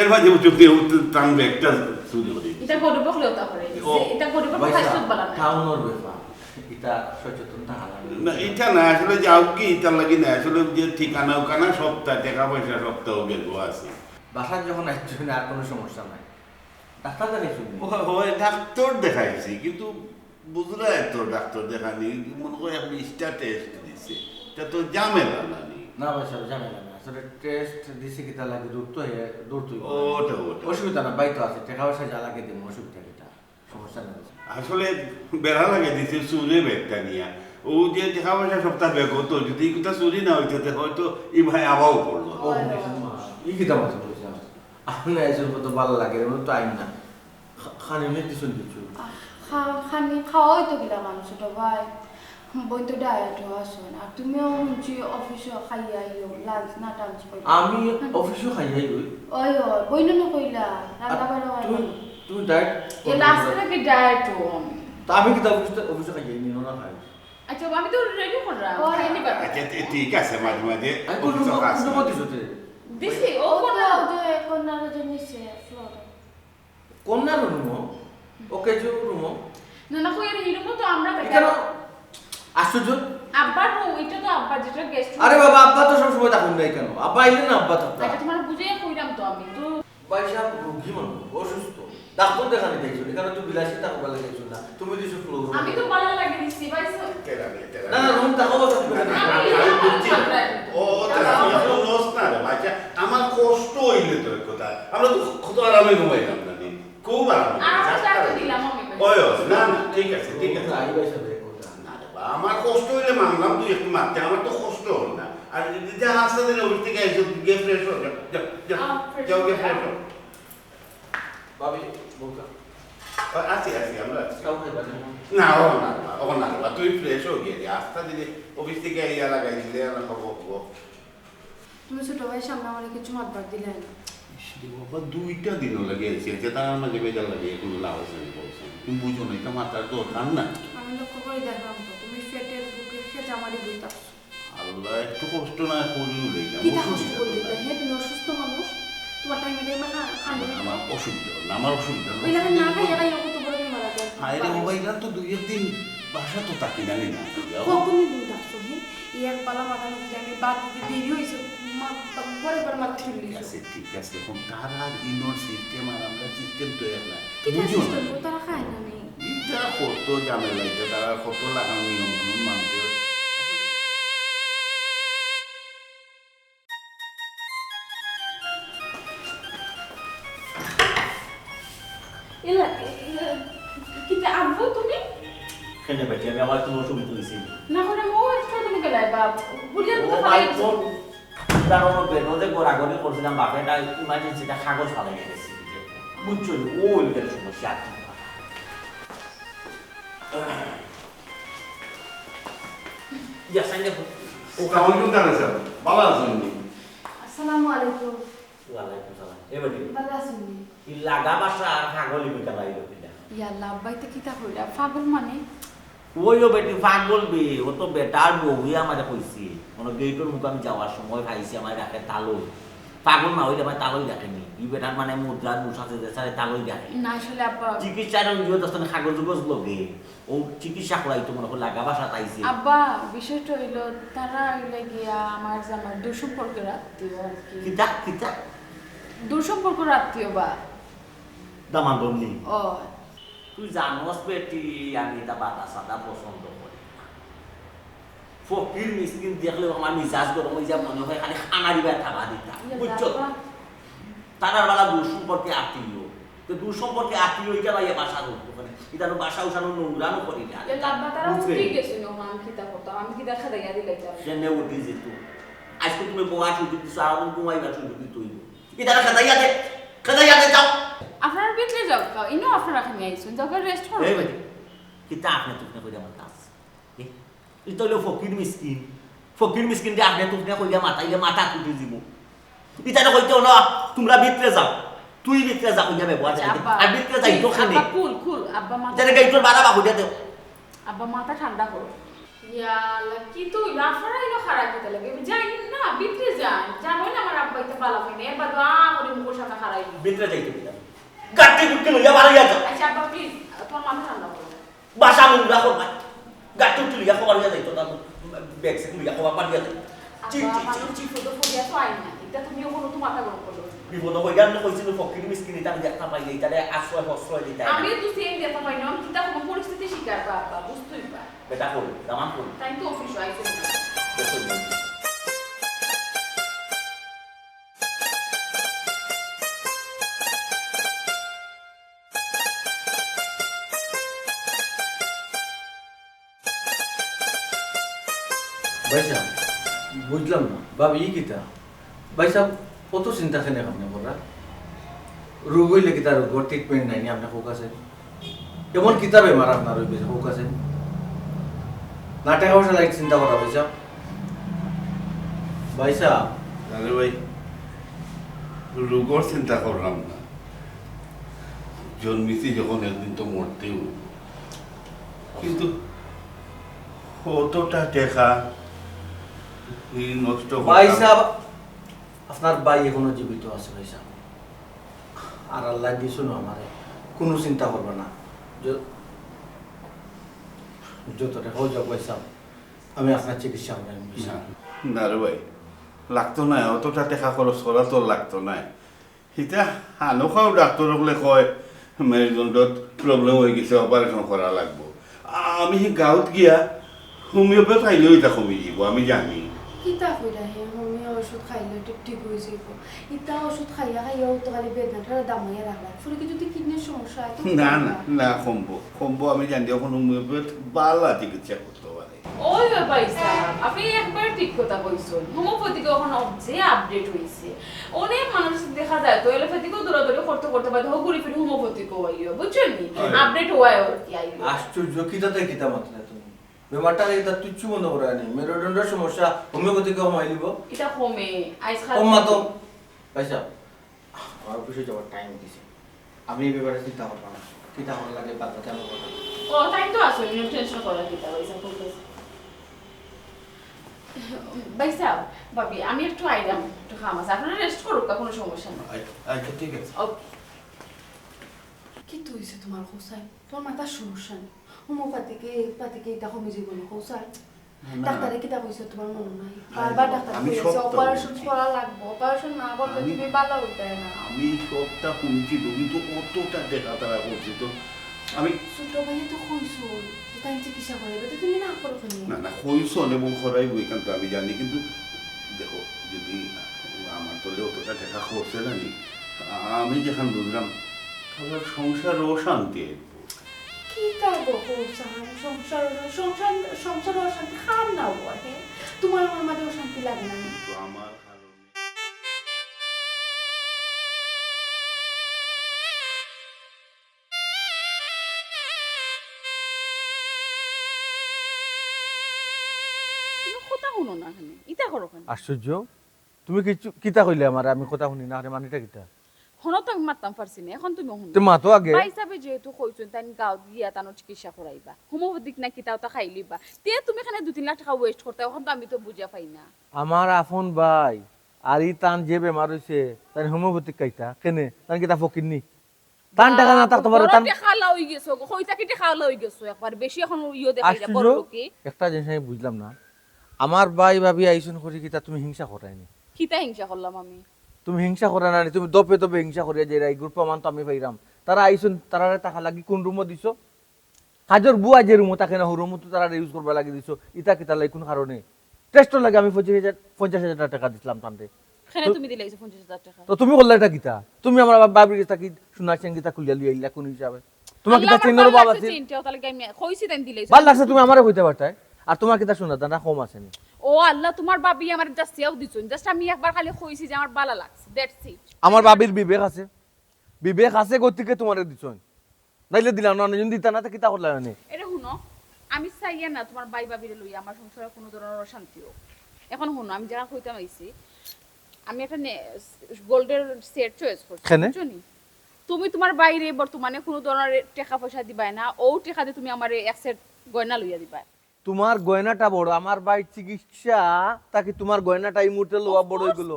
এর মাঝে বুঝছো যে ও তো তান ব্যাগটা চুরি করে। এটা গরিব হলেও তা করে। ও, এটা গরিব ভাই খাইতে সাহেব, বালা না। টাউনর ব্যাপার। ইটা সচেতন থাকা লাগে। না, ইটা না, আসলে যাও কি, ইটার লাগি না, আসলে যে ঠিকানা উকানা সবটা, টাকা পয়সা সবটা ও ব্যাগও আছে। বাসায় যখন আসছো না, আর কোনো সমস্যা নাই। ডাক্তার দেখাইছো নি? ও, ওই ডাক্তার দেখাইছি, কিন্তু বুঝরা এত ডাক্তার দেখানি, মনে হয় আপনি ইস্টা টেস্ট দিছে। এটা তো ঝামেলা না নি? না ভাই সাহেব, ঝামেলা না। আসলে টেস্ট দিছে কিতা লাগে, দূর তো হয়ে, দূর তো হইবো। ওটা, ওটা। অসুবিধা না, বাড়িতে আছে, টাকা পয়সা যা লাগে দিমু, অসুবিধা কিতা? সমস্যা নাই। আসলে বেড়া লাগে দিছে চুরে ব্যাগটা নিয়া। ও যে টাকা পয়সা সবটা ব্যাগ হতো, যদি এই কথা চুরি না হইতো, তে হয়তো এই ভাই আবাও পড়লো। ও, ই কিতা মাছ বলছে? আপনি একজন কত ভালো লাগে, ওর তো আইন না। খা-, খানি অনেক কিছু দিচ্ছ। আহ, খা-, খানি খাওয়াই তো গেলাম আমি, ছোট ভাই। বইন তো ডায়েটও আছো, আর তুমিও শুনছি অফিসও খাইয়া আইও, লাঞ্চ না টাঞ্চ করো। আমি অফিসও খাইয়া আই ওই। ওই, ওই, বইন না কইলা, রান্না আর বাড়া তুমি, হয়। তুমি ডায়েট এ করো লাস্ট না। নাকি ডায়েট ও আমি। তা আমি কিতা অফিসে, অফিসে খাইয়া আই, নিও না খাই। আচ্ছা, আমি তো রেডি করলাম, ও। খাই নিবা। আচ্ছা, তি-, ঠিক আছে, মাঝে মাঝে আমি কোন অফিসও রুমো, খাস কোন না। রুমো দিছো তে? দিছি, ও ও তো কোন? ওই যে কোন নারো যে নিচে, ফ্লোরে। কন্যার রুমো? ওকে যে রুমো? না, না, কই আর এই রুমো তো আমরা থাকি। এখানে আশ্চর্য। আব্বার রুম, এটা তো আব্বা যেটা গেস্ট রুম। আরে বাবা, আব্বা তো সবসময় থাকুন না এখানে। আব্বা আইলে না, আব্বা থাকতা। আচ্ছা, তোমার বুঝাইয়া কইলাম তো আমি, তো ভাই সাহেব রুগী মানুষ, অসুস্থ। ডাক্তার দেখানি দেখছো, এখানে তো বিলাসিতা করার লাগি দেখছো না। তুমি দিছো ফ্লোর রুম। আমি তো বালা লাগে দিছি, ভাই সাহেব। না, না, রুম থাকো, বাবা, তুমি আমি, আমি, আমি, আমি, আমি, ও, ও, তা না, তুই এখন নস না রে বাচ্চা। আমার কষ্ট অইলে তো এক কথা। আমরা তো কত আরামে ঘুমাইলাম না নি? খুব আরামে। আর আমি ডাক্তার দিলাম আমি ভাই। ওই, ওই, না, না, ঠিক আছে, ঠিক আছে। না রে বা, আমার কষ্ট অইলে মানলাম তুই একটু মারতে, আমার তো কষ্ট অর না। আর যা আস্তা দিন অফিস থাকি আইছো, গিয়া fresh হ, যা, যা, যা, আহ, fresh যাও, গিয়া হও। Fresh হ। ভাবি, বউটা। আ-, আছি, আছি, আমরা আছি। তাও খাইবা না? না, ও না, ও না, ও না, তুই fresh হ গিয়া, আস্তা দিলে অফিস থাকি আইয়া লাগাই দিলে আর হবো, হবো। তুমি ছোট ভাইর সামনে আমারে কিছু মাতবার দিলায় না। ইস রে বাবা, দুইটা দিনও লাগি আইছি, আচ্ছা, তার মাঝে বেজার লাগে, কোনো লাভ আছে না, বলছেন। তুমি বুঝো না, এটা মাতার দরকার না। আমি লক্ষ্য করি দেখলাম তো, তুমি পেটের ভুকে খেয়ে জামারি বইতাছো। আল্লাহ, একটু কষ্ট না করিও রে, কিতা অসুবিধা কষ্ট নাই। করবে? হে, তুমি অসুস্থ মানুষ, তোমার টাইমে টাইমে না খাইলে আমার, আমার অসুবিধা অর না, আমার অসুবিধা অর না। ওই লাগে না খাইয়া খাইয়া কত বড় বেমার আছে। হায় রে বাবা, এরা তো দুই একদিন বাসা তো থাকি না, নি না। কখন দিন থাকছো, হে? এই এক বালা মাথা মতো আমি বাদ দিতে দেরি হইছে, মা-, ঘরে ঘরে মাথা ঠিক তুললি। আছে, ঠিক আছে, এখন তারা ইনোর system আর আমরা system তো এক না। কিতা বুঝো না। System? ও তারা খায় না নি? ইটা কত ঝামেলা, ইটা তারা কত লাগাম নিয়ম কানুন মানতে হয়। এলা, এলা, কিতা আনবো তুমি? কেনে বেটি, আমি আবার তোমার অসুবিধা হইছে। না করে ও একটু তুমি গেলাই বাপ। বুঝলে তো ও খালাই ভাই, দিছে। কোন কারণে বেনো যে গড়াগড়ি করছিলাম, বাপে একটা emergency একটা কাগজ ফালাই গেছে। বুঝছো নি? ও ওই গেলে সমস্যা আর কি। ইয়া, সাইন দেখো। আসসালামু আলাইকুম, তারা সাহেব। ভালো আছেন নি? আসসালামু আলাইকুম। ওয়ালাইকুম সালাম। এ বেটি। ভালো আছেন নি? ই লাগা বাসা আর পাগল ইবে কেলা আইলো কিলা? ইয়া আল্লাহ, আব্বাই তো কিতা কইরা? পাগল মানে? ওই ও বেটি পাগল বে, ও তো বেটার বউয়ে আমারে কইছে। মানে গেইটর মুখে আমি যাওয়ার সময় পাইছি, আমারে ডাকে তালই। পাগল না অইলে আমারে তালই ডাকে নি। ই বেটার মানে মুদ্রা দোষ আছে যে সারে তালই ডাকে। না আসলে আব্বা। চিকিৎসার ওই যে দোস্তান কাগজ উগজ লগে। ও চিকিৎসা করাইতো মনে হয় লাগা বাসাত আইছে। আব্বা, বিষয়টা অইলো, তারা অইলে গিয়া আমার জামার দূর সম্পর্কের আত্মীয় আর কি। কিতা? কিতা? দূর সম্পর্কের আত্মীয় বা। দামান বললি? ও। তুই জানোস বেটি, আমি ইতা বাদা সাদা পছন্দ করি না। ফকির মিসকিন দেখলেও আমার মিজাজ গরম অই যায়, মনে হয় খালি খানারি বা থাবা দিতা। ইয়া বুঝছো? বাবা। তারার বালা দূর সম্পর্কে আত্মীয়। তো দূর সম্পর্কে আত্মীয় ইটা ভাইয়া বাসা করতো ওখানে। ইটা তো বাসা উসানো নোংরা নো করি না। এ লাব্বা তারা বুঝলে? উঠি গেছে নো, আমি কিতা করতাম? আমি কিতা খেদাইয়া দিলাইতাম? সে নে উঠি যেত। আজকে তুমি বওয়া সুযোগ দিছো, আর আমি ঘুমাইবার সুযোগ দিতে হইব। ইটা খেদাইয়া দে, খেদাইয়া দে, যাও। আপনারা ভিতরে যাও, যাও। ইনো আপনারা খানি আইছেন, যাও, রেস্ট করো। এই বেটি, কিতা আপনি তুমি কইরা আমার কাজ? এ, ইতা অইলো ফকির মিসকিন। ফকির মিসকিন যে আপনি তুমরা কইয়া মাতাইলে মাথা উঠি যিবো। ইতারে কইতে অইলো, "তুমরা ভিতরে যাও।" তুই ভিতরে যা কইয়া ব্যবহার আচ্ছা, চাইতে। আব্বা, আর ভিতরে যাইতো please, খানে। আব্বা, cool, cool, আব্বা, মাথা ইতারে গেইটর বারা বা কইয়া দেও। আব্বা, মাথা ঠান্ডা করো। ইয়া আল্লাহ, কিতা অইলো? আপনারা ইনো খাড়া কিতা লাগি? যাইন না, ভিতরে যাইন। জানো না আমার আব্বা ইতা বালা পায় না। এবার দোয়া করে মুখর সামনে খাড়াই। ভিতরে যাইতো কিনা? গাট্টি গুট্টি লইয়া বারইয়া যাও। আচ্ছা, আব্বা, please, তোমার মাথা ঠান্ডা করো। বাসা মুন্ডা করবা। গাট্টি উঠি লইয়া খবর দিয়া যাইতো না, ব্যাগ সেট লইয়া খবর পাঠিয়া যাইতো। জি, আব্বা, জি, আমার জি। বিপদে পড়িয়া তো আইন না। ইতা তুমিও কোনো তো মাথা গরম করো না। বিপদে পড়িয়া আমি কইছি না, ফকির মিসকিন ইতা আমি দেখতা পাই না, ইতারে আশ্রয় প্রশ্রয় দিতা। আমি তো same দেখতা পাই না, আমি কিতা কোনো পরিস্থিতি শিকার বা আব্বা, বুঝতই পার। বেটা কই, দামান কই? তাই তো অফিসে আইছে। দেখো, ভাইসাব, বুঝলাম না, ভাবি, ই কিতা? ভাইসাব, অত চিন্তা কেনে আপনে কররা? রোগ অইলে কিতা রোগর treatment নাই নি আপনার কাছে? এমন কিতা বেমার আপনার অই গেছে, কউক্কা চাইন? না টেকা পয়সা লাগি চিন্তা কররা, ভাইসাব? ভাইসাব। আরে ভাই, রোগর চিন্তা কররাম না। জন্মিছি যখন একদিন তো মরতেউ অইবো। কিন্তু অতটা টেকা ই নষ্ট করতাম। ভাইসাব, আপনার ভাই এখনো জীবিত আছে, ভাইসাব। আর আল্লায় দিছইন আমারে, কুনু চিন্তা করবা না। য-, যত টেকা অই যাউক ভাইসাব, আমি আপনার চিকিৎসা করাইমু, ভাইসাব। না, না রে ভাই, লাগতো নায়, অতটা টেকা খরচ করা তো লাগতো নায়। ইতা হানো খাও ডাক্তর অকলে কয়, মেরুদণ্ডত problem অই গেছে, operation করা লাগবো। আমি হি গাঁওত গিয়া homeopath খাইলেও ইতা কমি যিবো, আমি জানি। কিতা কইরা হে, হুমি ওষুধ খাইলে তো ঠিক অইযিবো। ইতা ওষুধ খাইয়া খাইয়া ও তো খালি বেদনাটা দামাইয়া রাখলা। ফুরি কি যদি কিডনির সমস্যা অয় তো না, না, না, কমবো, কমবো। আমি জানি অখন হোমিওপ্যাথ বালা চিকিৎসা করতে পারে। ওই ব্যাপার স্যার, আপনি একবার ঠিক কথা কইছেন। হোমিওপ্যাথিক অখন যে আপডেট হইছে, অনেক মানুষ দেখা যায় তো এলোপ্যাথিকও দৌড়াদৌড়ি করতে করতে বাদে হো ঘুরি ফিরি হোমিওপ্যাথিক আইও, বুঝছেন নি? হয়। আপডেট হওয়ায় আর কি আইও। আশ্চর্য, কিতাতে কিতা মাতলে তুমি? বেমারটা এটা তুচ্ছ মনে করে আনি। মেরুদণ্ডর সমস্যা, হোমিওপ্যাথিকে কমাই দিব। এটা কমে, আইজ খালি কম মাতো। ভাই সাহেব, আমার অফিসে যাওয়ার টাইম দিছে। আমি এই ব্যাপারে চিন্তা করবো না। কিতা করা লাগে বাদ বাকি আমি করবো। ও, টাইম তো আছে, টেনশন করার কিতা, ভাই সাহেব, ঠিক আছে। ভাই সাহেব, ভাবি, আমি একটু আইলাম, একটু কাম আছে। আপনারা রেস্ট করুক, কোনো সমস্যা নেই। আচ্ছা, আচ্ছা, ঠিক আছে। ওকে। কিতা অইছে তোমার, কও চাই? তোমার মাথার সমস্যা নি? হোমিওপ্যাথিকে, এলোপ্যাথিকে ইতা কমি যাইবো নি, কও চাই? না। ডাক্তারে কিতা কইছে তোমার মনো নাই? আরে বারবার বাবা, ডাক্তারে আমি কইছে, সবটা অপারেশন শুনছি। করা লাগবো, অপারেশন না করলে আমি, তুমি বালা অইতায় না। আমি সবটা শুনছি, রোগী তো অতটা দেখা তারা করছে তো। আমি ছোট ভাইয়ে তো কইছো, যে তাই চিকিৎসা করাইবে, তো তুমি না করো কেনে? না, না, কইছো অনেক বউ করাইবো, এখান তো আমি জানি, কিন্তু দেখো, যদি আমার তলে অতটা দেখা করছে না নি, আমি যেখান বুঝলাম, তাহলে সংসার অশান্তি আইবো। কিতা গো কও চাই? সংসার, সংসার, সংসার অশান্তি কার না অয়, হে? তোমার আমার মাঝে অশান্তি লাগে না নি? তো আমার কারণে তুমি কথা হুনো না কেনে, ইতা করো কেনে? আশ্চর্য, তুমি কিচ্ছু, কিতা কইলে আমারে, আমি কথা হুনি না, আরে মানেটা কিতা? হুনো তো আমি মাততাম পারছি না, এখন তুমি হুনো। তে মাতো আগে। ভাই সাহেবে যেহেতু কইছইন, তাইন গাঁওত গিয়া তানর চিকিৎসা করাইবা, হোমিওপ্যাথিক না কিতা ওটা খাইলিবা, তে তুমি এখানে দুই তিন লাখ টাকা ওয়েস্ট করতায়, এখন তো আমি তো বুঝা পাই না। আমার আফন ভাই, আর ই তান যে বেমার অইছে, তাইন হোমিওপ্যাথিক খাইতা, কেনে? তাইন কিতা ফকির নি? তান টেকা না থাকতো পারে, বড় তান টেকাআলা অই গেছো গো, কইতা কি টেকাআলা অই গেছো, একবার বেশি এখন ইয়ো দেখাই যায়, আশ্চর্য, বড় লোকে। একটা জিনিস আমি বুঝলাম না, আমার ভাই ভাবি আইছইন করি কিতা তুমি হিংসা করায় নি? কিতা হিংসা করলাম আমি? তুমি হিংসা করায় না নি, তুমি দপে দপে হিংসা করিয়া যে এই গ্রুপ মান তো আমি পাইরাম, তারা আইছইন, তারারে থাকা লাগি কোন রুমো দিছো? কাজর বুয়া যে রুমো থাকে না, হউ রুমো তো তারারে ইউজ করবা লাগি দিছো, ইতা কিতা লাগি, কোন কারণে? টেস্টর লাগি আমি পঁচিশ হাজার, পঞ্চাশ হাজার টেকা দিছলাম তানরে। কেনে তো তুমি দিলাইছো পঞ্চাশ হাজার টেকা? তো তুমি করলা ইটা কিতা? তুমি আমার বা-, বাবির গেছ থাকি সোনার চেন কিতা খুলিয়া লইয়া আইলা কোন হিসাবে? তোমার কিতা আল্লাহ, আমার চেইনর ভালা অভাব লাগছে আছে? চেইনটা, তাহলে কি আমি কইছি তাইন দিলাইছো? ভালা লাগছে, তুমি আমারে কইতে পারতায়। আর তোমার কিতা সোনা দানা কম আছে নি? ও আল্লাহ, তোমার ভাবি আমার just ইয়াও দিছইন। Just আমি একবার খালি কইছি যে আমার ভালা লাগছে। That's it। আমার ভাবির বিবেক আছে। বিবেক আছে গতিকে তোমারে দিছইন। নাইলে দিলা না, যদি দিতা না, তে কিতা করলা মানে? এরে হুনো, আমি চাইয়া না তোমার ভাই ভাবিরে লইয়া আমার সংসারে কোনো ধরনের অশান্তি হোক। এখন হুনো, আমি যেটা কইতাম আইছি, আমি একটা নে-, গোল্ডের সেট চয়েস করছি, কেনে? বুঝছো নি? তুমি তোমার ভাইরে বর্তমানে কোনো ধরনের টেকা পয়সা দিবায় না, ও টেকা দিয়ে তুমি আমারে এক সেট গয়না লইয়া দিবায়। তোমার গয়নাটা বড়, আমার ভাইর চিকিৎসা থাকি তোমার গয়নাটা এই মুহূর্তে লওয়া বড় অইগেলো।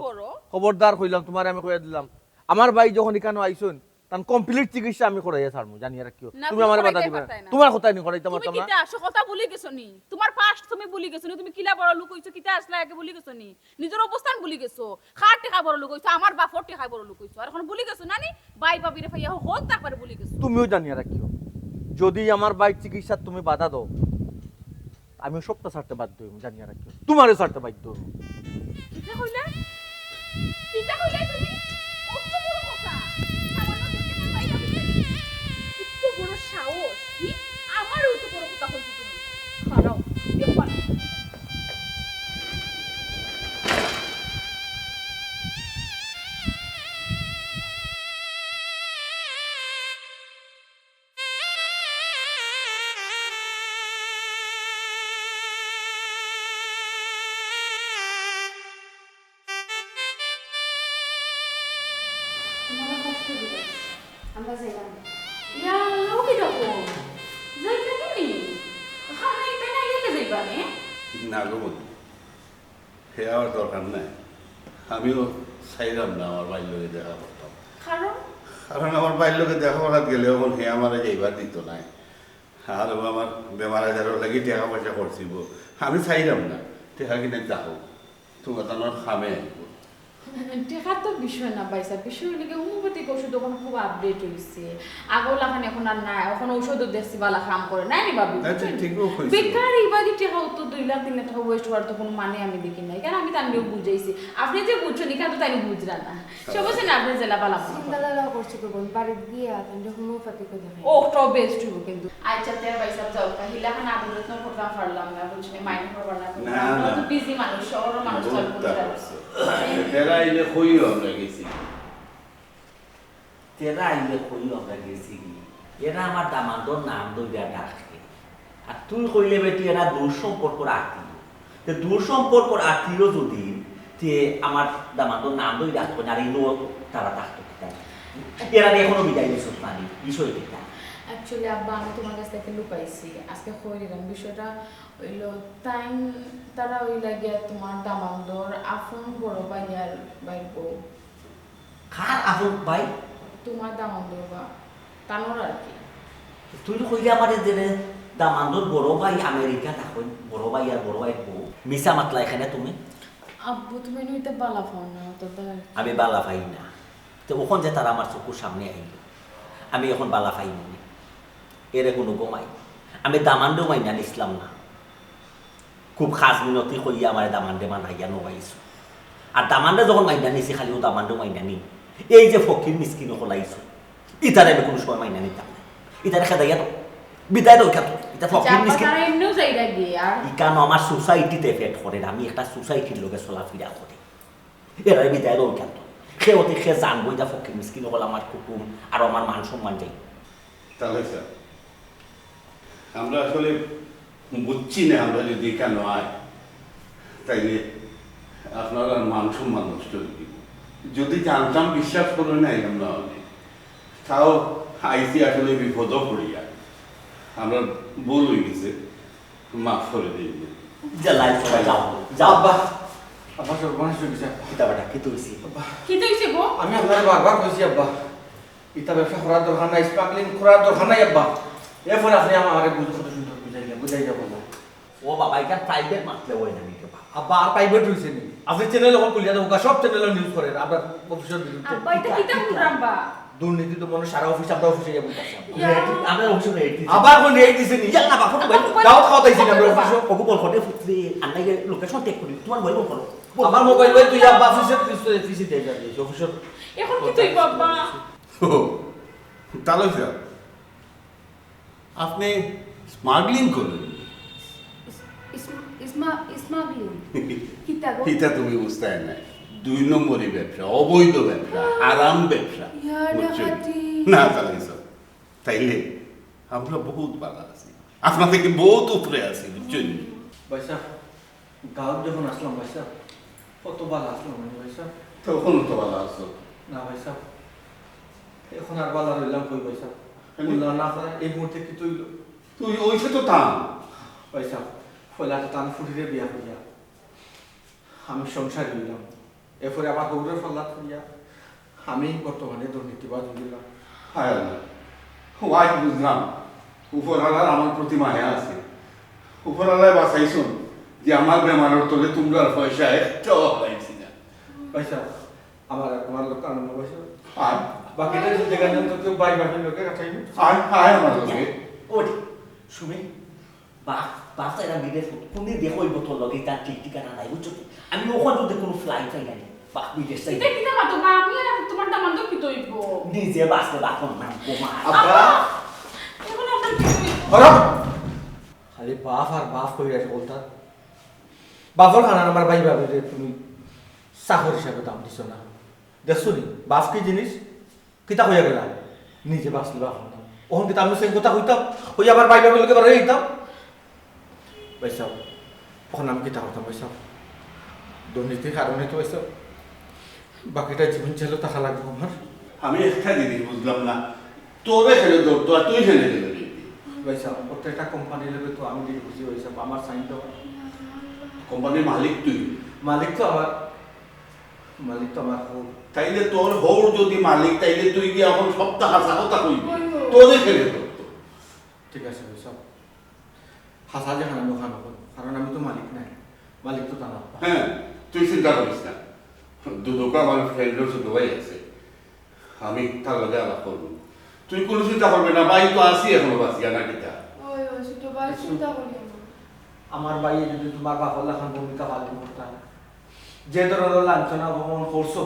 খবরদার কইলাম, তোমারে আমি কইয়া দিলাম। আমার ভাই যখন ইকানো আইছইন, তান complete চিকিৎসা আমি করাইয়া ছাড়মু, জানিয়া রাখিও। না, তুমি তুমি আমারে বাধা দিবায় না। তোমার কথায় নি করাইতাম পারতাম না। কিতা আসল কথা ভুলি গেছো নি? তোমার past তুমি ভুলি গেছো নি? তুমি কিলা বড় লোক অইছো, কিতা আসলা আগে ভুলি গেছো নি? নিজর অবস্থান ভুলি গেছো। কার টেকায় বড় লোক অইছো? আমার বাপর টেকায় বড় লোক অইছো। আর এখন ভুলি গেছো না নি? ভাই ভাবিরে পাইয়া হকল তো একবারে ভুলি গেছো। তুমিও জানিয়া রাখিও, যদি আমার ভাইর চিকিৎসাত তুমি বাধা দেও, আমিও সবটা ছাড়তে বাধ্য অইমু, জানিয়া রাখিও। তোমারেও ছাড়তে বাধ্য অইমু। কিতা কইলা? কিতা কইলা তুমি? অত বড় কথা। সামান্য দেখতে পাই না তুমি? অত বড় সাহস। কি? আমারে অত বড় কথা কইছো তুমি? খাড়াও, দেখবা। তোমার কষ্ট দিলে আমরা যাইলাম। ইয়া আল্লাহ, কি দেখো? যাইতে নি? খানা ইতা না গেলে যাইবা নে? না গো বন্ধু, হে আমার দরকার নাই। আমিও চাইলাম না আমার ভাইর লগে দেখা করতাম। কারণ? কারণ আমার ভাইর লগে দেখা করাত গেলে অখন হে আমারে যাইবার দিত নায়। আর ও আমার বেমার আজারর লাগি টেকা পয়সা খরচিব। আমি চাইলাম না। টেকা কিনে যাও। তোমার তো আমার কামে আইব। টেকার তো বিষয় না ভাইসাব, বিষয় অইলো গি হোমিওপ্যাথিক ঔষধ অখন খুব আপডেট অইছে। আগর লাখান অখন আর নাই, অখন ঔষধও দেখছি ভালা কাম করে, নায় নি ভাবি? না, ঠিক, ঠিকও কইছো। বেকার ইবাদি টেকা অত দুই লাখ তিন লাখ টেকা ওয়েস্ট অওয়ার তো কুনু মানে আমি দেখি না। ইখান আমি তানরেও বুঝাইছি, আপনে যে বুঝছইন ইখান তো তাইন বুঝরা না। সমস্যা নাই, আপনে যেলা ভালা মনে করইন। চিন্তাধারা করছি তো বোন, বাড়িত গিয়া তানরে হোমিওপ্যাথিকও দেখাই। ও, ওটাও বেস্ট অইবো কিন্তু। আচ্ছা, তে ভাইসাব যাও, তা হিলাখান আদর যত্ন করতাম পারলাম না, বুঝছইন, মাইন্ড করবা না। না, না। তো বিজি মানুষ, শহরর মানুষ তো আর বুঝরা। তেরা আইলে কইও আমরা গেছি। তেরা আইলে কইও আমরা গেছি কি? এরা আমার দামান্দর নাম ধইরা ডাকে। আর তুই কইলে বেটি এরা দূর সম্পর্কর আত্মীয়। তে দূর সম্পর্কর আত্মীয় যদি তে আমার দামান্দর নাম ধইরা ডাকতো না, আর ইনো তারা ডাকতো কিতা? এরা এখনো বিদায় দিছস না নি? বিষয় কিতা? অ্যাকচুয়ালি আব্বা, আমি তুমার গেছ থাকি লুকাইছি, আজকে কই দিলাম। বিষয়টা অইলো, তাইন, তারা অইলা গিয়া তুমার দামান্দর আপন বড় ভাই আর ভাইর বউ। কার আপন ভাই? তুমার দামান্দর বা তানর আর কি। তুই তো কইলে আমারে যে রে, দামান্দর বড় ভাই আমেরিকা থাকইন, বড় ভাই আর বড় ভাইর বউ। মিছা মাতলা এখানে তুমি। আব্বু, তুমি নু ইতা ভালা পাও না, অতটা আর কি। আমি ভালা পাই না। তে অখন যে তারা আমার চকুর সামনে আইলো, আমি অখন ভালা পাই নি। এরে কুনু গমাই, আমি দামান্দরেও মাইনা নিছলাম না। খুব খাছ মিনতি কইয়া আমারে দামান্দরে মানাইয়া নেওয়াইছো। আর দামান্দরে যখন মাইনা নিছি, খালি অউ দামান্দরেও মাইনা নি। এই যে ফকির মিসকিন অকল আইছো, ইতারে আমি কুনু সময় মাইনা নিতাম না। ইতারে খেদাইয়া দেও, বিদায় দেও ইখান থনে। ইতা ফকির আব্বা, মিসকিন। তারা এমনেও যাইরা গিয়া। ইখানো আমার সোসাইটিতে এফেক্ট করের, আমি একটা সোসাইটির লগে চলাফিরা করি। এরারে বিদায় দেও ইখান থনে। খেয়ে অতি খেয়ে জানবো, ইতা ফকির মিসকিন অকল আমার কুটুম, আর আমার মান সম্মান যাইবো। তাহলে স্যার, আমরা আসলে বুঝছি না, আমরা যদি এখানে আই, তাইলে আপনার আর মান সম্মান নষ্ট অইযিবো। যদি জানতাম, বিশ্বাস করইন না, আইলাম না অনে। তাও আইছি আসলে বিপদো পড়িয়া। আমরার ভুল অইগেছে, মাফ করি দিন। যা লাইফ যাও, যাও। আব্বা, আব্বা, সর্বনাশ অইগেছে আব্বা। কিতা বেটা, কিতা অইছে? আব্বা, কিতা অইছে গো? আমি আপনারে বারবার কইছি আব্বা, ইতা ব্যবসা করার দরকার নাই, স্মাগলিং করার দরকার নাই আব্বা। এরপরে আপনে আমারে বুঝ-, কত সুন্দর বুঝাইলা, বুঝাইলা বললা। ও বাবা, ইটা প্রাইভেট মাতলে অয় না নি রে বাবা। আব্বা, আর প্রাইভেট অইছে নি? আপনে চ্যানেল অখন খুলিয়া দেবো, সব চ্যানেল নিউজ করের, আমরা অফিসর বিরুদ্ধে। আব্বা, ইতা কিতা হুনরাম বা? দুর্নীতি তো মনে সারা অফিস, আমরা অফিসে যাবো বলতেছি। ইয়া। আমরা অফিসে রেট দিছি। আবার কোন রেট দিছে নি? ইয়াল্লা বাবা, তো ভাই, দাওয়াত খাওয়াত আইছি নি আমরা অফিসে? ওগু বল করে ফুটলে, আন্দাই লোকেশন টেক করি, তোমার মোবাইল বল করো। আমার মোবাইল লই তুই আব্বা অফিসে, তুই তো অফিসে যাই যাবি, অফিসর। এখন কিতা অইবো আব্বা? ও, তাহলে স্যার, আপনি স্মাগলিং করইন? ইস-, ইস-, ইসমা-, স্মাগলিং? কিতা গো? ইটা তুমি বুঝতায় না। দুই নম্বরই ব্যবসা, অবৈধ ব্যবসা, হারাম ব্যবসা। ইয়া, বুঝছইন? ডাকাতি। না, তাহলে স্যার, তাইলে আমরা বহুত ভালা আছি, আপনার থাকি বহুত উপরে আছি, বুঝছইন? ভাইসাব, গাঁওত যখন আছলাম ভাইসাব, কত ভালা আছলাম আমি ভাইসাব। তখনও তো ভালা আছো। না ভাইসাব, এখন আর ভালা রইলাম কই ভাইসাব। কেনে? বললাম না আপনার এই মুহূর্তে কিতা অইলো? তুই অইছে তো তান। ভাইসাব, পয়লা তো তান ফুরিরে বিয়া করিয়া আমি সংসারী অইলাম, এরপরে আবার হউরর পাল্লাত পড়িয়া আমি বর্তমানে দুর্নীতিবাজ অইগেলাম। হায় আল্লাহ, ও আইজ বুঝলাম, উপরআলার আমার প্রতি মায়া আছে। উপরআলায় বাঁচাইছইন যে আমার বেমারর তলে তুমরার পয়সা একটাও হারাইছি না। ভাইসাব, আমার, আমার লোক কারণ ভাইসাব। আর বাকিটা যদি দেখা যায় তো কেউ ভাই ভাবির লগে কাটাইনি। আর আর আমার লগে ওই, সুমি, বাপ, বাপ তো এরা বিদেশ, কোনদিন দেখো ওই বোতল লগে তার ঠিক ঠিকানা নাই, বুঝছো তো? আমি ওখান যদি কোনো ফ্লাইট পাই না, বাপ বিদেশ চাই। ইতা কিতা মাতো বা? আমি আর তোমার দামান্দ কিতা অইবো? নিজে বাঁচলে বাপর নাম কমা। আব্বা, এখন আপনার কিতা অইবো? হরো। খালি বাপ আর বাপ কইরা বলতা। বাপর খানার আমার ভাই ভাবিরে তুমি চাকর হিসাবে দাম দিছো না। দেখছো নি? বাপ কি জিনিস? কিতা কইয়া গেলা? নিজে বাঁচলে বাপর নাম। অখন কিতা আমি সেই কথা কইতাম? ওই আবার ভাই ভাবির লগে বারই অইতাম? ভাইসাব, অখন আমি কিতা করতাম ভাইসাব? দুর্নীতির কারণে তো ভাইসাব, বাকিটা জীবন জেলো থাকা লাগবো আমার। আমি একটা জিনিস বুঝলাম না, তোরে কেনে ধরতো আর তুই কেনে জেলো যাইবি? ভাইসাব, ওটা একটা কোম্পানি লগে তো আমি ডিল করছি ভাইসাব, আমার সাইন তো। কোম্পানির মালিক তুই। মালিক তো আমার, মালিক তো আমার হউর। তাইলে তোর হউর যদি মালিক, তাইলে তুই কি এখন সবটা হাছা কথা কইবি? তোরে কেনে ধরতো? ঠিক আছে ভাইসাব, হাছা যেখান আমি ওখান, কারণ আমি তো মালিক নাই, মালিক তো তান আব্বা। হ্যাঁ, তুই চিন্তা করিস না। দুদুকা আমার ফ্রেন্ডর ছোট ভাই আছে, আমি তার লগে আলাপ করব। তুই কোনো চিন্তা করবে না, ভাই তো আছি এখনো বাঁচিয়া, না কিতা? ওই, ওই, ছোট ভাই, চিন্তা করিও না। আমার ভাইয়ে যদি তোমার বাপর লাখান ভূমিকা পালন করতা, যে ধরনের লাঞ্ছনা অপমান করছো,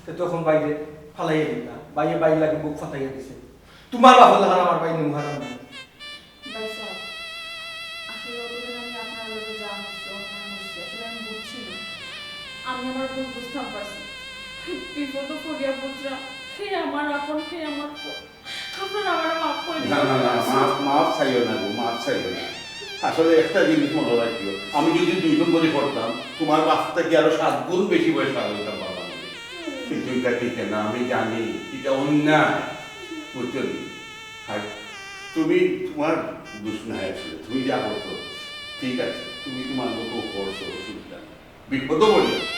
তে তখন বাইরে ফালাইয়া দিতা। ভাইয়ে বাইর লাগি বুক ফাটাইয়া দিছে। তোমার বাপর লাখান আমার ভাই নিমুহারাম না। ভাই সাহেব, আসলে অতদিন আমি আপনার লগে যা হচ্ছে, অন্যায় হচ্ছে, আসলে আমি বুঝছি না। আমি আমার ভুল বুঝতাম পারছি। বিপদে পড়িয়া বুঝলাম, হে আমার আপন, হে আমার পর। আপনারা আমারে মাফ করে না, দিবেন। না, না, মাফ, মাফ চাইও না গো, মাফ চাইও না। আসলে একটা জিনিস মনে রাখিও, আমি যদি দুই নম্বরি করতাম, তোমার বাপ থাকি আরো সাত গুণ বেশি পয়সা হইতাম বাবা। কিন্তু এটা ঠিক না, আমি জানি এটা অন্যায়, বুঝছো নি? আর তুমি, তোমার দোষ নাই আসলে, তুমি যা করছো ঠিক আছে, তুমি তোমার মতো করছো, অসুবিধা নেই। বিপদে পড়িও না।